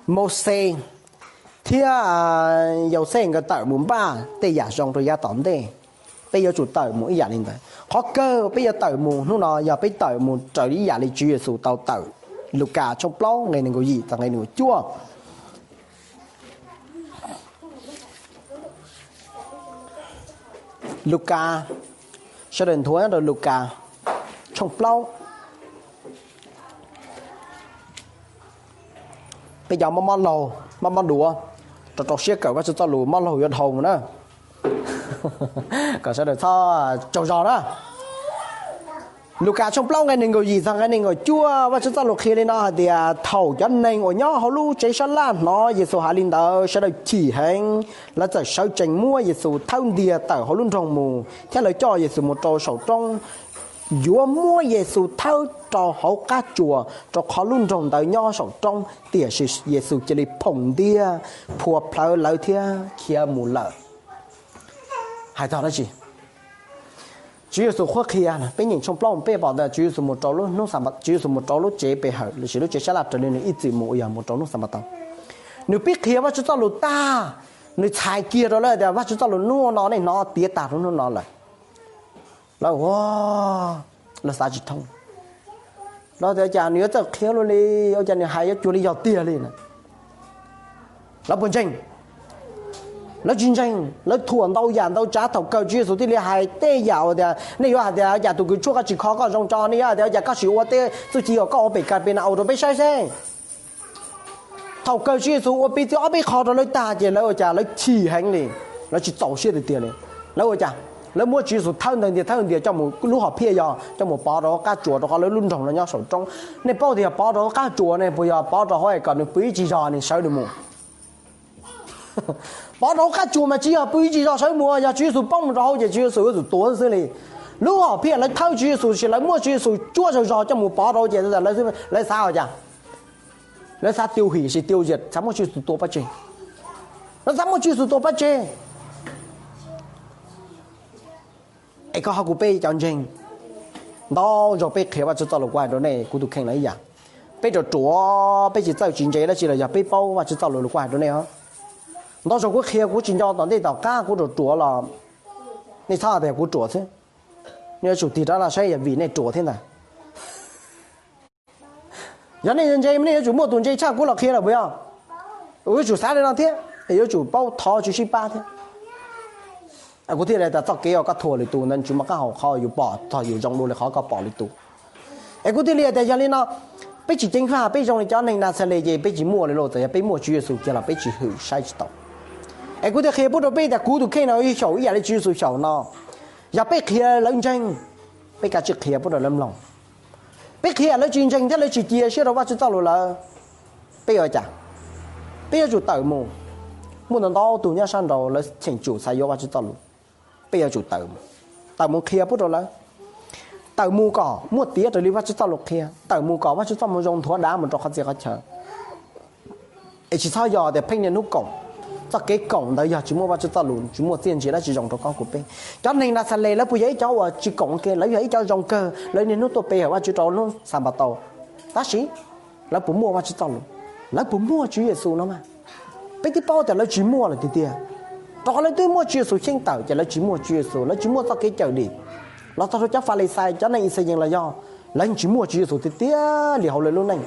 Mauxes thiab Yauxej nkawd tawm mus npaj tej yam zoo rau yav tom ntej. Peb yuav tsum tawm mus ib yam li ntawd. Qhov kawg peb yuav tawm mus hnub no yog peb tawm mus raws li ib yam li Tswv Yexus tau tawm. Lukas tshooj plaub nqe nees nkaum yim txog nqe nees nkaum cuaj. Lukas, sawv daws nthuav rau Lukas tshooj plaub. Peb cov mob mob laug, mob mob duav, rau rau siab kawm Vajtswv txoj lus, mob laug yuav dhau mus na. Kom sawv daws txhob tsaug zog na. Lukas tshooj plaub nqe nees nkaum yim txog nqe nees nkaum cuaj, Vajtswv txoj lus qhia li no hais tias, thaum cov neeg uas nyob hauv lub tsev sab laj hnov Yexus hais li ntawd, sawv daws chim heev, lawv txawm sawv tsees muab Yexus thawb ntiag tawm hauv lub nroog mus, thiab lawv coj Yexus mus rau saum roob, yuav muab Yexus thawb rau hauv qab tsuas, rau qhov lub nroog ntawd nyob saum roob. Tiam sis Yexus cia li phoom ntiag, phua plhawv lawv thiab khiav mus lawm. Hais txog dab tsi? Tswv Yexus qhuab qhia, peb nyeem tshooj plaub peb pom tias Tswv Yexus mus rau lub hnub Xanpataus, Tswv Yexus mus rau lub tsev pe hawm lossis lub tsev sab laj raws li nws ib txwm mus uas yog mus rau hnub Xanpataus. Nws pib qhia Vajtswv txoj lus tag, nws txhais kiag rau lawv tias Vajtswv txoj lus hnub no nej hnov tiav tag rau hnub no lawm. Lawv ua, lawv xav tsis thoob. Lawv tias cas nws yuav txawj qhia luaj li, ua cas nws hais yuav cuag li yog tiag li na. Lawv puas ntseeg? Lawv tsis ntseeg, lawv thuam ntau yam ntau tsav. Thaum kawg Tswv Yexus thiaj li hais tej yam uas tias nej yuav hais tias cas tus kws tshuaj koj tsis kho koj zoo tso, nej yuav hais tias cas koj sim ua tej txuj ci uas koj ua pem Kapenaus rau peb saib seb. Thaum kawg Tswv Yexus ua piv txwv ob peb qho rau lawv tag ces lawv ua cas lawv chim heev li, lawv tsis txaus siab tiag tiag li. Lawv ua cas? Lawv muab Tswv Yexus thawb ntawd ntiag thawb ntiag coj mus lub hom phiaj yog coj mus pov rau hauv qab tsuas rau qhov lawv lub nroog no nyob saum roob. Nej paub tias yog pov rau hauv qab tsuas ne puas yog pov rau hauv es kom nws pw ib tsig zog nws sawv nws mus? Pov rau hauv qab tsuas mas tsis yog pw ib tsig zog sawv mus, yog Tswv Yexus poob mus rau hauv ces Tswv Yexus yuav tsum tuag xwb li. Lub hom phiaj lawv thawb Tswv Yexus sis lawv muab Tswv Yexus cuab zog zog coj mus pov rau ces lawv xav ua cas? Lawv xav tiêu hủy sis tiêu diệt, xav muab Tswv Yexus tua pov tseg. Lawv xav muab Tswv Yexus tua pov tseg. Es koj ho kuv peb cov ntseeg, ntau zaus peb qhia Vajtswv txoj lus kuv hais rau nej kuv tus kheej los ib yam. Peb ruam ruam, peb tsis txawj tsis ntse dab tsi los yog peb paub Vajtswv txoj lus kuv hais rau nej os. Ntau zaus kuv qhia kuv tsis nco tom ntej tom qab kuv ruam ruam los nej txhob tias kuv ruam xwb. Nej yuav tsum tig rov los saib yog vim nej ruam thiab ntag. Yog nej ntse nej yuav tsum muaj tus ntse tshaj kuv los qhia lawm puas yog? Yuav tsum xav li no thiab, yuav tsum paub thov Tswv sib pab thiab. Kuv thiaj li tias txoj kev uas koj thuam lwm tus ntawd tsis muaj qab hau qhov yus pom txog yus zoo dua li qhov koj pom lwm tus. Es kuv thiaj li tias yog li no, peb tsis ceev faj, peb zoo li cov neeg Naxales ces peb tsis muaj li lauj, txawm yog peb muaj Tswv Yexus kiag los peb tsis hwm saib tsis taus. Es kuv thiaj qhia pub rau peb tias kuv tus kheej no xyaum ib yam li Tswv Yexus xyaum no. Yog peb qhia lawv ntseeg, peb kav tsij qhia pub rau lawv mloog. Peb qhia lawv tsis ntseeg thiab lawv tsis cia siab rau Vajtswv txoj lus lawm, peb yuav ua cas? Peb yuav tsum tawm mus. Muaj ntau ntau tus nyob sab nraud lawv cheem tsum xav yuav Vajtswv txoj lus, peb yuav tsum tawm mus. Tawm mus qhia pub rau lawv. Tawm mus kom muaj tiav raws li Vajtswv txoj lus qhia, tawm mus kom Vajtswv txoj moo zoo nthuav dav mus rau qhov txhia qhov chaw. Es tsis txhob yog tias pheej niaj hnub koom, txoj kev koom ntawd yog tsis muaj Vajtswv txoj lus tsis muaj txiaj ntsig dab tsi zoo rau koj kuv peb. Cov neeg Naxales lawv puas yog ib cov uas tsis koom ua ke, lawv yog ib cov zoo kawg, lawv niaj hnub tuaj pe hawm Vajtswv rau hnub Xanpataus. Tab sis lawv puas muaj Vajtswv txoj lus? Lawv puas muaj Tswv Yexus no mas? Peb twb paub tias lawv tsis muaj lawm tiag tiag, rau qhov lawv twb muab Tswv Yexus xyeej tawm ces lawv tsis muaj Tswv Yexus, lawv tsis muaj txoj kev cawm dim. Los txog rau cov Falixais, cov neeg Ixayees los yog lawv yeej tsis muaj Tswv Yexus tiag tiag li hauv lawv lub neej.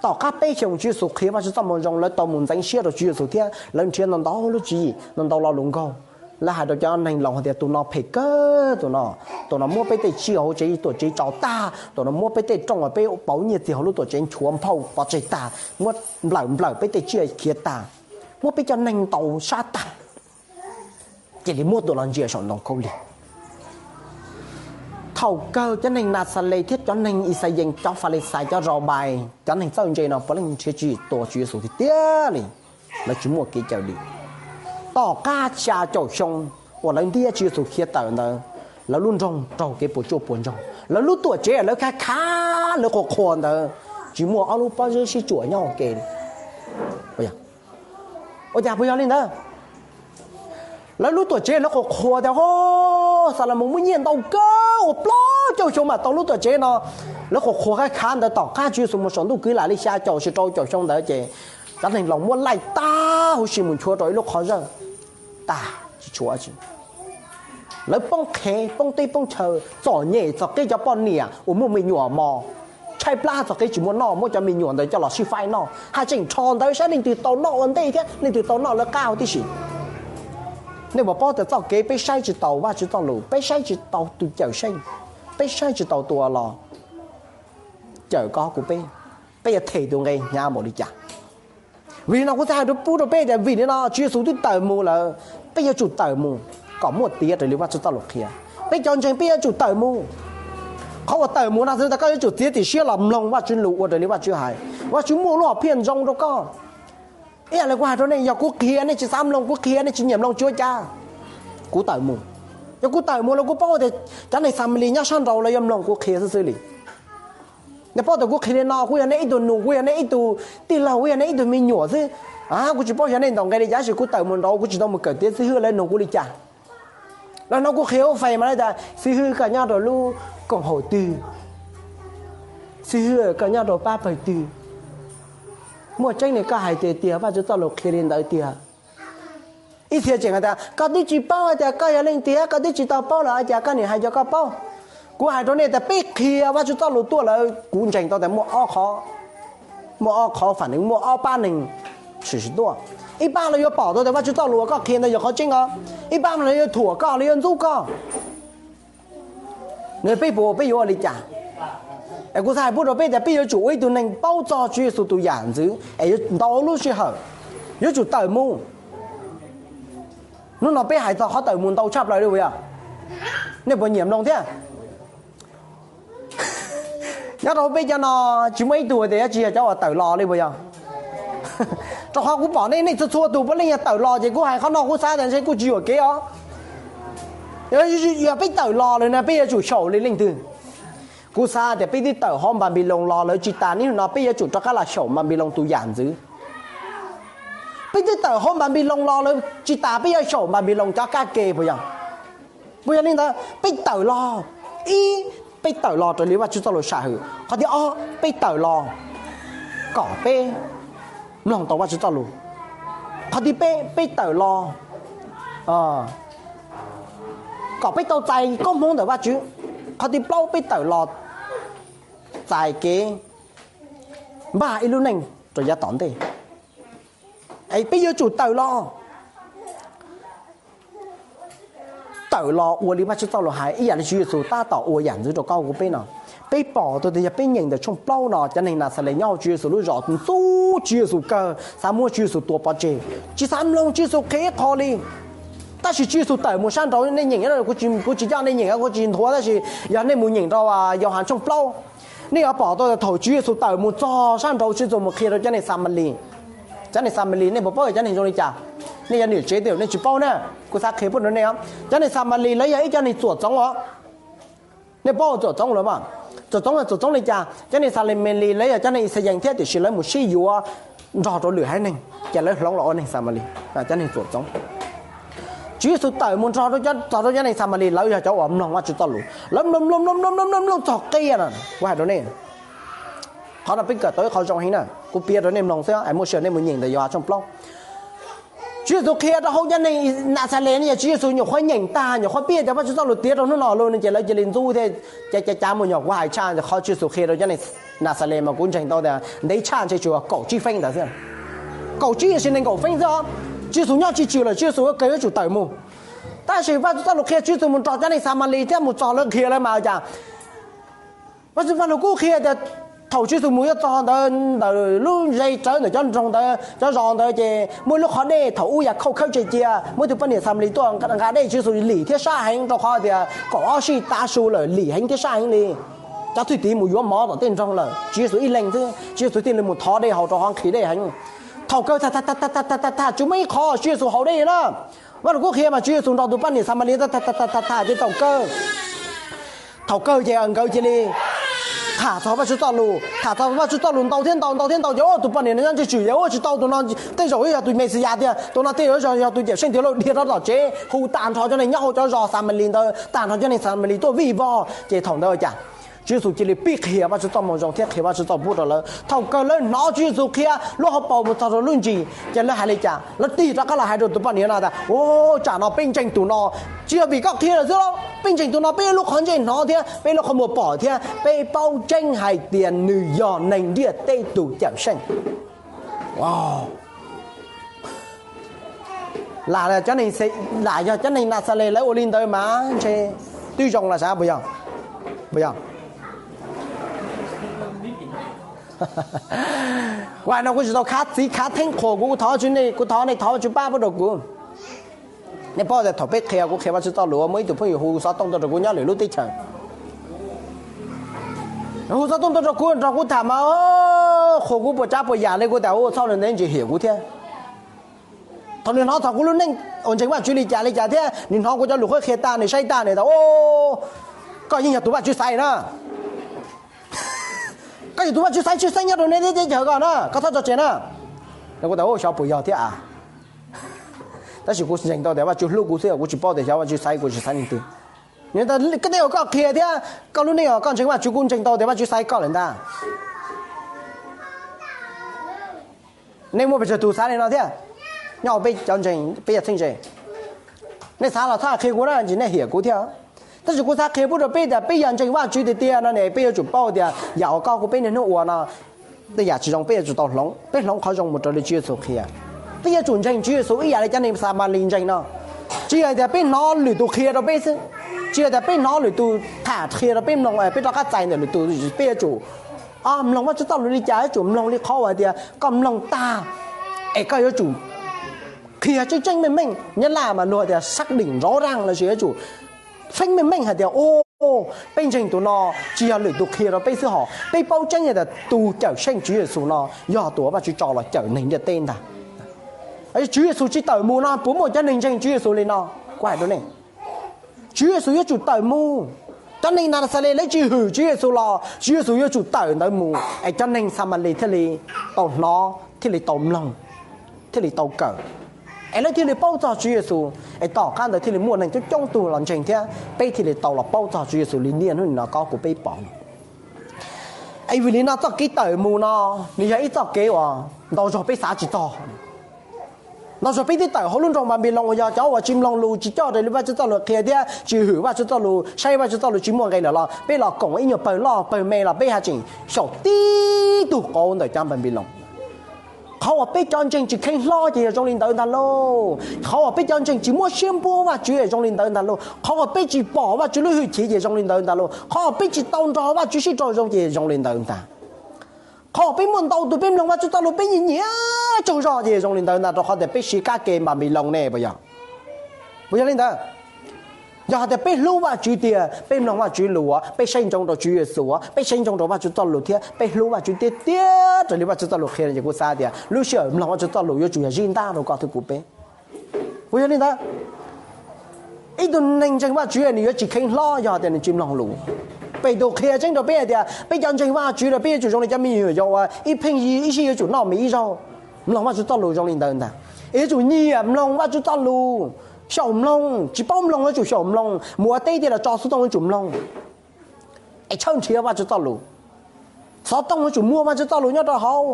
Tom qab peb xyoos Tswv Yexus qhia Vajtswv txoj moo zoo, lawv tau mus ntxeev siab rau Tswv Yexus thiab lawv nrhiav ntau ntau lub tswv yim, ntau ntau lo lus nkaug. Lawv hais rau cov neeg Loos hais tias tus no phem kawg, tus no, tus no muab peb tej tsiaj hauv tsev tuam tsev tso tag, tus no muab peb tej rooj uas peb pauv nyiaj txiag hauv lub tuam tsev nchuav nphauj pov tseg tag, muab nplawm nplawm peb tej tsiaj khiav tag, muab peb cov neeg ntaus sab tag. Cia li muab tus no ntsia saum ntoo khaub lig. Thaum kawg cov neeg Naxales thiab cov neeg Ixayees, cov Falixais, cov Raubais, cov neeg txawj ntse no puav leej nrhiav tswv yim tua Tswv Yexus tiag tiag li. Lawv tsis muaj kev cawm dim. Tom qab xya caum xyoo uas lawv ntiab Tswv Yexus khiav tawm ntawd, lawv lub nroog raug kev puas tsuaj puas ntsoog, lawv lub tuam tsev lawv khav khav lawv qhuas qhuas ntawd, tsis muaj ob lub pob zeb sib tsuam nyob ua ke li. Ua cas puas yog li ntawd? Lawv lub tuam tsev lawv qhuas qhuas tias, o, Xalamoos muaj nyiaj ntau kawg, ua plaub caug xyoo mam tau lub tuam tsev no. Lawv qhuas qhuas khav khav ntawd, tom qab Tswv Yexus mus saum ntuj kwv lam li xya caum sis rau caum xyoo ntawd ces Cov neeg laus muab laij tag huv si mus nchuav rau ib lub qhov zawj, tag tsis tshuav tsi. Lawv poob qhev poob teb poob chaw, txom nyem txog qib cov poj niam uas muaj me nyuam mos, tshaib plab txog qib tsis muaj noj, muab cov me nyuam ntawd coj los sib faib noj. Hais tseem rho ntawd saib leej twg tau noj ua ntej thiab leej twg tau noj lawv qab huv tib si. Nej puas paub tias txoj kev peb saib tsis taus Vajtswv txoj lus, peb saib tsis taus tus cawm seej, peb saib tsis taus tus uas los cawm koj kuv peb, peb yuav them tus nqe hnyav npaum li cas? Vim li no kuv thiaj hais rau pub rau peb tias vim li no Tswv Yexus twb tawm mus lawm, peb yuav tsum tawm mus kom muaj tiav raws li Vajtswv txoj lus qhia. Peb cov ntseeg peb yuav tsum tawm mus. Qhov uas tawm mus no xwv tas koj yuav tsum txiav txim siab los mloog Vajtswv lus ua raws li Vajtswv hais. Vajtswv muaj lub hom phiaj zoo rau koj. Ib yam li kuv hais rau nej, yog kuv qhia nej tsis xav mloog, kuv qhia nej tsis nyiam mloog tsis ua cas, kuv tawm mus. Yog kuv tawm mus los kuv paub tias cov neeg Xamalis nyob sab nraud lawv yuav mloog kuv qhia xwb xwb li. Nej paub tias kuv qhia li no, kuv yog nej ib tug nus, kuv yog nej ib tug tij laug, kuv yog nej ib tug me nyuam xwb. Kuv tsis paub xyov nej ntaus nqe li cas, tab sis kuv tawm mus nraud kuv tsis tau mus kawm tiav xib hwb lawv nug kuv li cas. Lawv hnov kuv qhia hauv Face mas lawv tias xib hwb koj nyob rau lub koom haum twg, xib hwb koj nyob rau pab pawg twg. Muaj tseeb li koj hais tiag tiag, Vajtswv txoj lus qhia li ntawd tiag. Ib txhia tseem hais tias koj twb tsis paub tias koj yog leej twg, koj twb tsis tau paub los cas koj niam hais cov koj paub. Kuv hais rau nej tias peb qhia Vajtswv txoj lus tuaj lawm, kuv ntseeg tau tias muaj ob qhov, muaj ob qhov fam neeg, muaj ob pab neeg sim sim tuaj. Ib pab lawv yuav pom tau tias Vajtswv txoj lus uas koj qhia ntawd yog qhov tseeb os, ib pab lawv yuav thuam koj, lawv yuav ntxub koj. Nws peb puas peb yuav ua li cas? Es kuv xav hais pub rau peb tias peb yuav tsum ua ib tug neeg paub txog Tswv Yexus tus yam ntxwv es yuav ntau lub sij hawm, yuav tsum tawm mus. Hnub no peb hais txog qhov tawm mus ntau tshaj plaws li puas yog? Nej puas nyiam mloog thiab? Nyob rau peb cov no tsis muaj ib tug tias yuav tsis yog cov uas tawm los li puas yog? Rau qhov kuv pom nej, nej txhua txhua tus puav leej yog tawm los, ces kuv hais qhov no kuv xav tias ntshe kuj tsis yuam kev os. Yog peb tawm los lawm na peb yuav tsum xyaum li leej twg? Kuv xav tias peb twb tawm hauv Npanpiloos los lawm tsis tas, niaj hnub no peb yuav tsum rov qab los xyaum Npanpiloos tus yam ntxwv. Peb twb tawm hauv Npanpiloos los lawm tsis tas, peb yuav xyaum Npanpiloos cov kab ke puas yog? Puas yog li ntawd? Peb tawm los, ib, peb tawm los raws li Vajtswv txoj lus sam hwm. Qhov thib ob, peb tawm los kom peb mloog tau Vajtswv txoj lus. Qhov thib peb, peb tawm los kom peb tau txais koob hmoov ntawm Vajtswv. Qhov thib plaub, peb tawm los txais kev npaj ib lub neej rau yav tom ntej. Peb yuav tsum tawm los, tawm los ua li Vajtswv txoj lus hais, ib yam li Tswv Yexus tab tom ua yam ntxwv rau koj kuv peb no. Peb pom tau tias yog peb nyeem ntawm tshooj plaub no, cov neeg Naxales nyob hauv Tswv Yexus lub zos ntxub Tswv Yexus kawg, xav muab Tswv Yexus tua pov tseg, tsis xav mloog Tswv Yexus qhia ib qho li. Tab sis Tswv Yexus tawm mus sab nraud, nej nyeem, kuv tsis coj nej nyeem, kuv tsis nthuav, tab sis yog nej mus nyeem rau Yauhas tshooj plaub, nej yuav pom tau thaum Tswv Yexus tawm mus txog sab nraud, Tswv Yexus mus qhia rau cov neeg Xamalis. Cov neeg Xamalis nej puas paub cov neeg zoo li cas? Nej yog niam tsev tej zaum nej tsis paub na, kuv xav qhia pub rau nej os. Cov neeg Xamalis lawv yog ib cov neeg txuam txoov os. Nej paub txuam txoov lawm mas? Txuam txoov, txuam txoov li cas? Cov neeg Xamalis lawv yog cov neeg Ixayees thiab, tiam sis lawv mus sib yuav nrog rau lwm haiv neeg, ces lawv hloov los ua neeg Xamalis, cov neeg txuam txoov. Tswv Yexus tawm mus nrog rau, txog rau cov neeg Xamalis, lawv yog cov uas mloog Vajtswv txoj lus, lawv mloog mloog mloog mloog mloog mloog mloog txog qia na. Kuv hais rau nej, qhov no peb kawm tau ib qho zoo heev na, kuv piav rau nej mloog xwb, es muaj sij hawm nej mus nyeem ntawm Yauhas tshooj plaub. Tswv Yexus qhia rau hauv cov neeg Naxales ne, yog Tswv Yexus nyuam qhuav nyeem tag, nyuam qhuav piav tias Vajtswv txoj lus tiav rau hnub no lawm no ces lawv cia li ntxub thiab. Cav cav cav mus nyuam, kuv hais tshaj qhov Tswv Yexus qhia rau cov neeg Naxales mas kuv ntseeg tau tias ntev tshaj ntshe tsuas kaum tsib feeb ntawd xwb. Kaum tsib los sis nees nkaum feeb xwb os. Tswv Yexus nyob tsis tswm lawm, Tswv Yexus kawg yuav tsum tawm mus. Tab sis Vajtswv txoj lus qhia Tswv Yexus mus nrog cov neeg Xamalis thiab mus txog lawv qhia lawv mas cas Vajtswv Vaj Lug Kub qhia tias thaum Tswv Yexus mus yuav txog ntawd, ntawm lub zes rawv ntawm cov nroog ntawd, cov zos ntawd ces muaj ib lub qhov dej, thaum ub yav khauj khawb tseg cia, muaj ib tug poj niam Xamalis tuaj nqa dej, Tswv Yexus lim thiab sab heev rau qhov tias kaum ob sij tav su lawm, lim heev thiab sab heev li. Cov thwj tim mus yuav mov tom tej nroog lawm, Tswv Yexus ib leeg xwb, Tswv Yexus thiaj li mus thov dej haus rau qhov nqhis dej heev. Thaum kawg tham tham tham tham tham tham tham tsis muaj ib qho Tswv Yexus haus dej na. Vaj Lug Kub qhia mas Tswv Yexus nrog tus poj niam Xamalis tham tham tham tham tham ces thaum kawg, thaum kawg ces nkawd cia li tham txog Vajtswv txoj lus, tham txog Vajtswv txoj lus ntau thiab ntau, ntau thiab ntau ces ua tus poj niam no nyob ntsej tswm, yog ua tsis tau tus no tej zaum yog tus Mexiyas tiag, tus no tej zaum yog tus cawm seej tiag lauj, dhia rov tom tsev hu tag nrho cov neeg nyob hauv cov zos Xamalis ntawd, tag nrho cov neeg Xamalis tuaj vij vog ces thaum ntawd ua cas Tswv Yexus cia li pib qhia Vajtswv txoj moo zoo thiab qhia Vajtswv txoj pub rau lawv. Thaum kawg lawv hnov Tswv Yexus qhia lub hauv paus mus txog rau lub ntsis, ces lawv hais li cas? Lawv tig rov qab los hais rau tus poj niam no tias, Ua, tsam no peb ntseeg tus no tsis yog vim koj qhia lawm xwb lauj. Peb ntseeg tus no, peb lub qhov ntsej hnov thiab peb lub qhov muag pom thiab peb paub tseeb hais tias nws yog neeg ntiaj teb tus Cawmseej. Lam cov neeg, lam yog cov neeg Naxales lawv ua li ntawd mas ntshe twb zoo los sav, puas yog? Puas yog? Kuv hais no kuv tsis tau khav txiv khav theeb qhuas kuv, kuv thov Vajtswv, kuv thov nej thov Vajtswv pab pab rau kuv. Nej paub tias thaum peb qhia, kuv qhia Vajtswv txoj lus, muaj ib tug phooj ywg hu xov tooj tuaj rau kuv nyob lwm lub teb chaws. Hu xov tooj tuaj rau kuv nrog kuv tham mas qhuas kuv puas tsav puas yam li, kuv tias, Ua txhob li ntawd, ntsis hiam kuv thiab. Thaum nws hnov txog kuv lub neej uas ntseeg Vajtswv li cas li cas thiab nws hnov kuv cov lus qhuab qhia tag, nws saib tag nws tias, Koj yeej yog tus Vajtswv xaiv na. Koj yog tus Vajtswv xaiv tshwj xeeb nyob rau nej teb chaws ko na, koj txhob tso tseg na. Kuv tias, Xyov puas yog thiab a. Tab sis kuv ntseeg tau tias Vajtswv hlub kuv xwb, kuv tsis paub tias xyov Vajtswv xaiv kuv tsis xaiv leej twg. Nws tias, Koj tej uas koj qhia thiab koj lub neej uas koj ntseeg Vajtswv, kuv ntseeg tau tias Vajtswv xaiv koj lawm ntag. Nej muaj pes tsawg tus xav li no thiab? Nyob hauv peb cov ntseeg, peb yog txheeb ze. Nej xav los txhob qhia kuv na, ntsis nej hiam kuv thiab. Tab sis kuv xav qhia pub rau peb tias peb yog ntseeg Vajtswv tiag tiag no ne, peb yuav tsum paub tias yam uas koj kuv peb niaj hnub ua no, tej yam tsis zoo peb yuav tsum tau hloov, peb hloov qhov zoo mus raws li Tswv Yexus qhia. Peb yuav tsum ntseeg Tswv Yexus ib yam li cov neeg Xamalis ntseeg no. Tsis yog tias peb hnov lwm tus qhia rau peb xwb, tsis yog tias peb hnov lwm tus tham qhia rau peb mloog, peb rov qab txais ntawm lwm tus, peb yuav tsum mloog Vajtswv txoj lus li cas, yuav tsum mloog li qhov uas hais tias koj mloog tag es koj yuav tsum qhia tseeb tseeb meej meej, nyab laj mas luag tias xác định rõ ràng lossis yuav tsum feeb meej meej hais tias, Peb ntseeg tus no tsis yog lwm tus qhia rau peb xwb hos, peb paub tseeb hais tias tus Cawmseej Tswv Yexus no yog tus uas Vajtswv tso los cawm neeg ntiaj teb ntag. Tswv Yexus tsis tawm mus no puas muaj cov neeg ntseeg Tswv Yexus li no? Kuv hais rau nej, Tswv Yexus yuav tsum tawm mus. Cov neeg Naxales lawv tsis hwm Tswv Yexus los Tswv Yexus yuav tsum tawm ntawd mus es cov neeg Xamalis thiaj li tau hnov, thiaj li tau mloog, thiaj li tau kawm, es lawv thiaj li paub txog Tswv Yexus, es tom qab ntawd thiaj li muaj neeg coob coob tug los ntseeg thiab peb thiaj li tau los paub txog Tswv Yexus li niaj hnub no koj kuv peb pom. Es vim li no txoj kev tawm mus no nws yog ib txoj kev uas ntau zaug peb xav tsis txog. Ntau zaug peb twb tawm hauv lub nroog Npanpiloos uas yog cov uas tsis mloog lus, tsis coj raws li Vajtswv txoj lus qhia thiab tsis hwm Vajtswv txoj lus, saib Vajtswv txoj lus tsis muaj nqe lawm los peb los koom ib nyuag pawg loj pawg me los peb haj tseem xyaum tib tug qauv ntawm cov Npanpiloos. Qhov uas peb cov ntseeg tsis kheev hlob ces yog zoo li ntawd ntag lauj. Qhov uas peb cov ntseeg tsis muab siab npuab Vajtswv es zoo li ntawd ntag lauj. Qhov uas peb tsis pom Vajtswv lub hwj chim ces zoo li ntawd ntag lauj. Qhov uas peb tsis tau nrog Vajtswv sib raug zoo ces zoo li ntawd ntag. Qhov uas peb muaj ntau tus peb mloog Vajtswv txoj lus peb nyiam nyiam tsaug zog ces zoo li ntawd ntag, rau qhov tias peb siv kab ke Npanpiloos ne, puas yog? Puas yog li ntawd? Yog hais tias peb hlub Vajtswv tiag, peb mloog Vajtswv lus, peb saib ntsoov rau Tswv Yexus, peb saib ntsoov rau Vajtswv txoj lus thiab peb hlub Vajtswv tiag tiag raws li Vajtswv txoj lus qhia no ces kuv xav tias lub sij hawm mloog Vajtswv txoj lus yuav tsum yog zib ntab rau koj thiab kuv peb. Puas yog li ntawd? Ib tug neeg ntseeg Vajtswv nws yuav tsis kheev hlob yog tias nws tsis mloog lus. Petus qhia tseeb rau peb hais tias peb cov ntseeg Vajtswv los peb yuav tsum zoo li cov me nyuam yaus uas ib pheej yig ib sij yuav tsum noj mis ib zaug. Mloog Vajtswv txoj lus zoo li ntawd ntag. Es yuav tsum nyiam mloog Vajtswv txoj lus, xyaum mloog, tsis paub mloog yuav tsum xyaum mloog, mus ua teb tiag los tso xov tooj yuav tsum mloog, es tshawb nrhiav Vajtswv txoj lus. Xov tooj yuav tsum muaj Vajtswv txoj lus nyob rau hauv,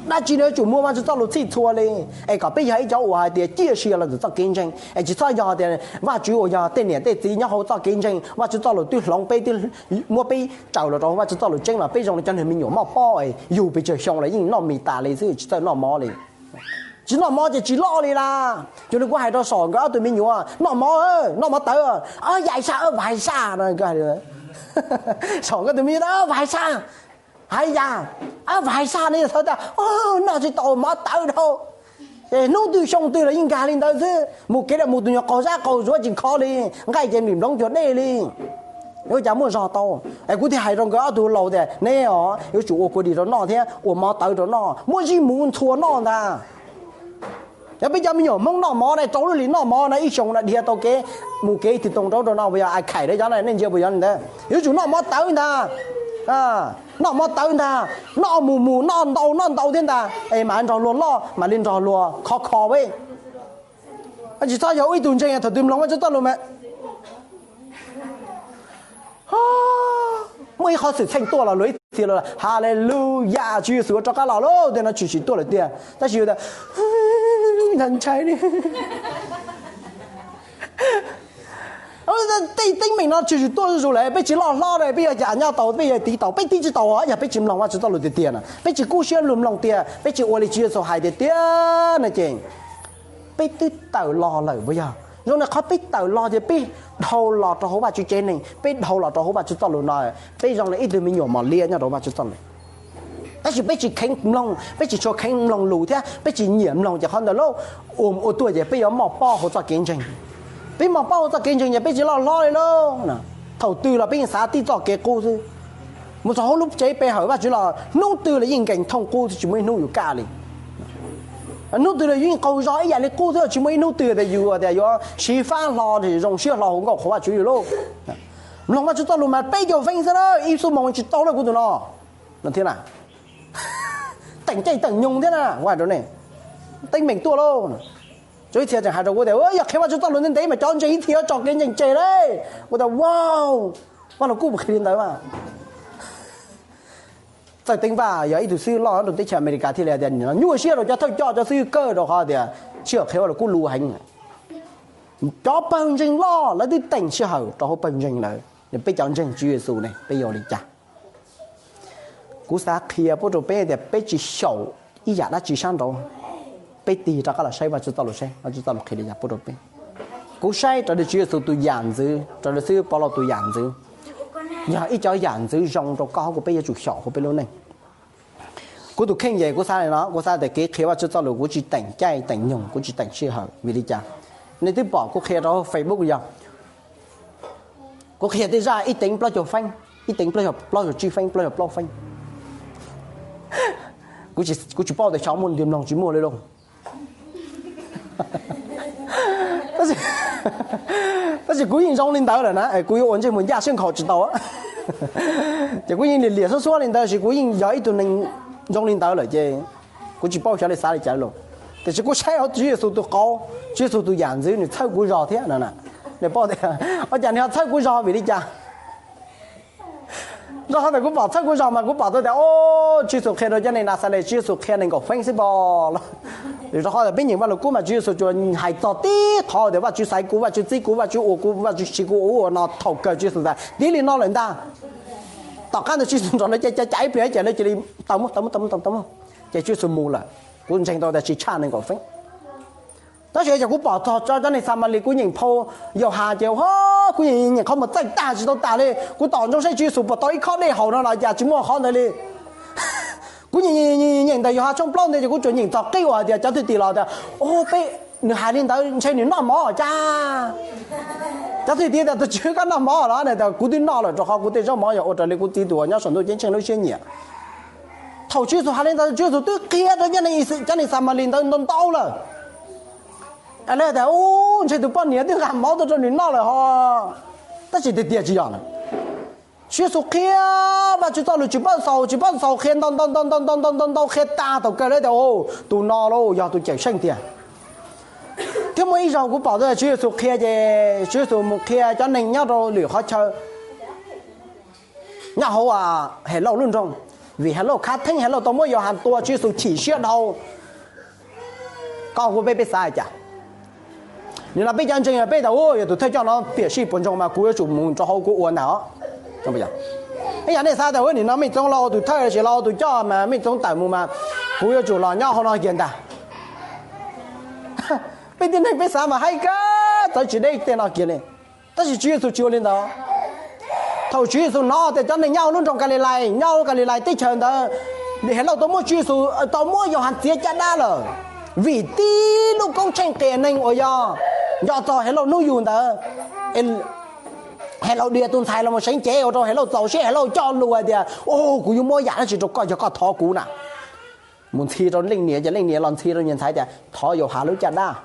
dab tsi los yuav tsum muaj Vajtswv txoj lus txhij txhua li. Es kom peb yog ib cov uas hais tias ciaj sia los ntawm txoj kev ntseeg, es tsis txhob yog tias Vajtswv uas yog tej niam tej txiv nyob hauv txoj kev ntseeg, Vajtswv txoj lus twb hloov peb, twb muab peb tsaws los rau Vajtswv txoj lus tseeb los peb zoo li cov niag me nyuam mob pob es yug pes tsawg xyoo los yeej noj mis tas li xwb tsis txawj noj mov li. Tsis noj mov ces tsis loj li las. Cuag li kuv hais rau Saum nkawd ob tug me nyuam, noj mov, noj mov tawv, yais saj, vais saj no. Saum nkawd tus me nyuam, vais saj, hais yas, vais saj no yog txhawv tas, noj tsis tau mov tawv dhau. Ces hnub twg xyoo twg los yeej nkag li ntawd xwb, mus kev los mus tus nyuag qaug zab qaug zuav tsis kho li, nqaij ces nrim nploov cuag dej li. Ua cas muaj zog tau? Es kuv thiaj hais rau nkawd ob tug laus tias, neb os yuav tsum ua kua dis rau noj thiab ua mov tawv rau noj, muab zib muv ntxhua noj ntag. Yog peb cov me nyuam Hmoob noj mov na, rau lub hlis noj mov na, ib xyoo na dhia tau kev, mus kev ib tug too rau rau no puas yog? Ai khaim rau cov na, nej ntsia puas yog li ntawd? Yuav tsum noj mov tawv ntag. Noj mov tawv ntag, noj mus mus, noj ntau noj ntau thiab ntag, es mam nrog luag loj, mam li nrog luag khov kho peb. Tsis txhob yog ib tug ntseeg thaum twg mloog Vajtswv txoj lus mas muaj ib qhov xwm txheej tuaj los luag ib txhia los Haleluyas, Tswv Yexus rov qab los lauj, tej no tshwm sim tuaj lawm tiag. Tab sis yus tias, ntshai li. Tej teeb meem no tshwm sim tuaj zuj zus lawm, peb tsis loj hlob li, peb yog cas nyob tau, peb yog tiv tau, peb tiv tsis tau, yog peb tsis mloog Vajtswv txoj lus tiag tiag na, peb tsis kub siab lug mloog tiag, peb tsis ua li Tswv Yexus hais tiag tiag no ces peb twb tawm los lawm puas yog? Zoo li qhov peb tawm los ces peb dhau los rau hauv Vajtswv tsev neeg, peb dhau los rau hauv Vajtswv txoj lus no, peb zoo li ib tug me nyuam mos liab nyob rau Vajtswv txoj lus. Tab sis peb tsis kheev mloog, peb tsis tshua kheev mloog lus thiab peb tsis nyiam mloog ces qhov ntawd lauj, ua ua tuaj ces peb yuav mob pob hauv txoj kev ntseeg. Peb mob pob hauv txoj kev ntseeg ces peb tsis loj hlob li lauj. Thaum twg los peb yeej xav tib txoj kev qub xwb. Mus txog hauv lub tsev pe hawm Vajtswv los hnub twg los yeej nkees thooj qub xwb, tsis muaj ib hnub yus kaj li. Hnub twg los yus yeej qaug zog ib yam li qub xwb, tsis muaj ib hnub twg tias yus tias yuav siv fab hlo zoo siab hlo hauv nkauj qhov Vajtswv li lauj. Mloog Vajtswv txoj lus mas peb caug feeb xwb na, ib xuab moos tsis tau lawm kuv tus no. No thiab na, teem caij teem nyoog thiab na, kuv hais rau nej, teeb meem tuaj lauj. Tsuas ib txhia tseem hais rau kuv tias yog qhia Vajtswv txoj lus ntev ntev mas cov ntseeg ib txhia tso kev ntseeg tseg lauj. Kuv tias wow, Vaj Lug Kub puas qhia li ntawd mas. Txawj Teej Vaj yog ib tug xib hwb loj rau teb chaws Amelikas thiaj li hais tias nyuaj siab rau cov thawj coj cov xib hwb kawg rau qhov tias sij hawm qhia Vaj Lug Kub luv heev. Cov pawg ntseeg loj lawv twb teem sij hawm rau hauv pawg ntseeg lawm, peb cov ntseeg Tswv Yexus ne peb yuav ua li cas? Kuv xav qhia pub rau peb tias peb tsis xyaum ib yam dab tsi sab nraud, peb tig rov qab los saib Vajtswv txoj lus, saib Vajtswv txoj lus qhia li cas pub rau peb. Kuv saib raws li Tswv Yexus tus yam ntxwv, raws li xib hwb Pov Lauj tus yam ntxwv, yog ib co yam ntxwv zoo rau koj hab kuv peb yuav tsum xyaum hauv peb lub neej. Kuv tus kheej ces kuv xav li no, kuv xav tias kev qhia Vajtswv txoj lus kuv tsis teem caij teem nyoog, kuv tsis teem sij hawm. Vim li cas? Nej twb pom kuv qhia rau Facebook yog kuv qhia tej zaj ib teev plaub caug feeb, ib teev plaub caug tsib feeb, plaub caug plaub feeb. Kuv tsis paub tias xyov muaj leej twg mloog tsis muaj li lauj. Tab sis kuv yeej zoo li ntawd lawm na, kuv yuav ua ntsej muag ncaj siab nkhaus tsis tau. Ces kuv yeej liam liam xuab xuab li ntawd, tab sis kuv yeej yog ib tug neeg zoo li ntawd lawm ces kuv tsis paub xyov li xav li cas lawm. Tiam sis kuv saib hauv Tswv Yexus tus qauv, Tswv Yexus tus yam ntxwv nws txhawb kuv zog thiab no. Nws paub tias ua cas nws ho txhawb kuv zog vim li cas? Rau qhov tias kuv pom txhawb kuv zog mas kuv pom tau tias o, Tswv Yexus qhia rau cov neeg Naxales, Tswv Yexus qhia nees nkaum feeb xwb pom los. Rau qhov tias peb nyeem Vaj Lug Kub mas Tswv Yexus tsuas hais txog tib qhov tias Vajtswv xaiv kuv, Vajtswv txib kuv, Vajtswv ua kuv, Vajtswv siv kuv ua ua no, thaum kawg Tswv Yexus tiav li no lawm ntag. Tom qab ntawd Tswv Yexus nrog lawv cav cav ib pliag ces lawv cia li tau muab tau muab tau muab tau muab, ces Tswv Yexus mus lawm. Kuv ntseeg tau tias tsis tshaj nees nkaum feeb. Tab sis ces kuv pom txog cov neeg Xamalis, kuv nyeem phau Yauhas ces kuv nyeem qhov muag txaij tag tsis tau tas li. Kuv tos ntsoov saib Tswv Yexus puas tau ib khob dej haus no los cas tsis muaj qhov ntawd li. Kuv nyeem ntawm Yauhas tshooj plaub ntawd ces kuv tsuas nyeem txog qib uas hais tias cov thwj tim los tias, o, peb, nws hais li ntawd ntshe nws noj mov cas. Cov thwj tim tias, tus Tswv, koj noj mov los? Nws tias, kuv twb noj lawm rau qhov kuv tej zaub mov yog ua raws li kuv Txiv tus uas nyob saum ntuj ceeb tsheej lub siab nyiam. Thaum Tswv Yexus hais li ntawd Tswv Yexus twb qhia rau cov neeg Xamalis ntawd ntau ntau lawm. Lawv tias, u, ntshe tus poj niam twb nqa mov tuaj rau nws noj lawm ho. Tab sis tiag tiag tsis yog na. Tswv Yexus qhia Vajtswv txoj lus tsis paub xaus tsis paub xaus, qhia ntau ntau ntau ntau ntau ntau ntau ntau, qhia tag thaum kawg lawv tias, o, tus no lauj yog tus ceem seej tiag. Thiab muaj ib zaug kuv pom Tswv Yexus qhia ces Tswv Yexus mus qhia cov neeg nyob rau lwm qhov chaw nyob hauv Helauj lub nroog, vim Helauj khav theeb, Helauj tau muab Yauhas tua, Tswv Yexus chim siab dhau. Koj kuv peb peb xav li cas? Nim no peb cov ntseeg peb tias, yog tus thawj coj no piam sij puas ntsoog mas kuv yuav tsum mus rau hauv kuv ua ntag os. Ib yam nej xav tias nim no Mej Txoov los ua tus thawj, sis los ua tus coj mas Mej Txoov tawm mus mas kuv yuav tsum los nyob hauv no kiag ntag. Peb tib neeg peb xav mas haib kawg, txawv tsis deb tej no kiag li. Tab sis Tswv Yexus tsis ua li ntawd. Thaum Tswv Yexus hnov tias cov neeg nyob hauv lub nroog Kalilais, nyob hauv Kalilais teb chaws ntawd, Helauj tau muab Tswv Yexus, tau muab Yauhas txiav caj dab lawm, vim tib lub koob tsheej qias neeg uas yog nco txog Helauj hnub yug ntawd, Helauj dia tus ntxhais los mus seev cev ua rau Helauj txaus siab, Helauj coj lus hais tias, u, kuv yuav muab yam dab tsi rau koj yog koj thov kuv na. Mus ntxhi rau leej niam ces leej niam los ntxhi rau niag ntxhais tias thov Yauhas lub caj dab.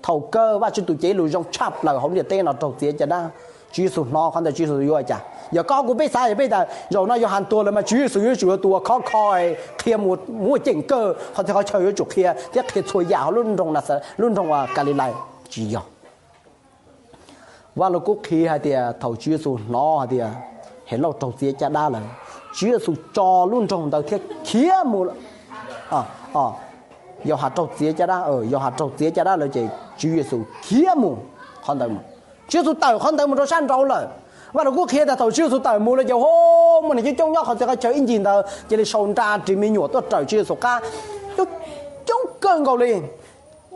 Thaum kawg Vajtswv tus cev lus zoo tshaj plaws hauv ntiaj teb no raug txiav caj dab. Tswv Yexus hnov qhov ntawd Tswv Yexus yuav ua cas? Yog koj kuv peb xav yog peb tias zaum no Yauhas tuag lawm mas Tswv Yexus yuav tsum yog tus uas khov kho qhia mus muaj ceem kawg qhov txhia qhov chaw yuav tsum qhia thiab qhia txhua yam hauv lub nroog Kalilais. Tsis yog. Vaj Lug Kub qhia hais tias thaum Tswv Yexus hnov hais tias Helauj raug txiav caj dab lawm, Tswv Yexus tso lub nroog ntawd thiab khiav mus. Yauhas raug txiav caj dab, Yauhas raug txiav caj dab lawm ces Tswv Yexus khiav mus qhov ntawd mus. Tswv Yexus tawm qhov ntawd mus rau sab nraud lawm. Vaj Lus Kub qhia tias thaum Tswv Yexus tawm mus lawm ces ho muaj niam coob coob nyob qhov txhia qhov chaw ib ncig ntawd cia li sau nra ris me nyuam tuaj raws Tswv Yexus qab, coob kawg nkaus li.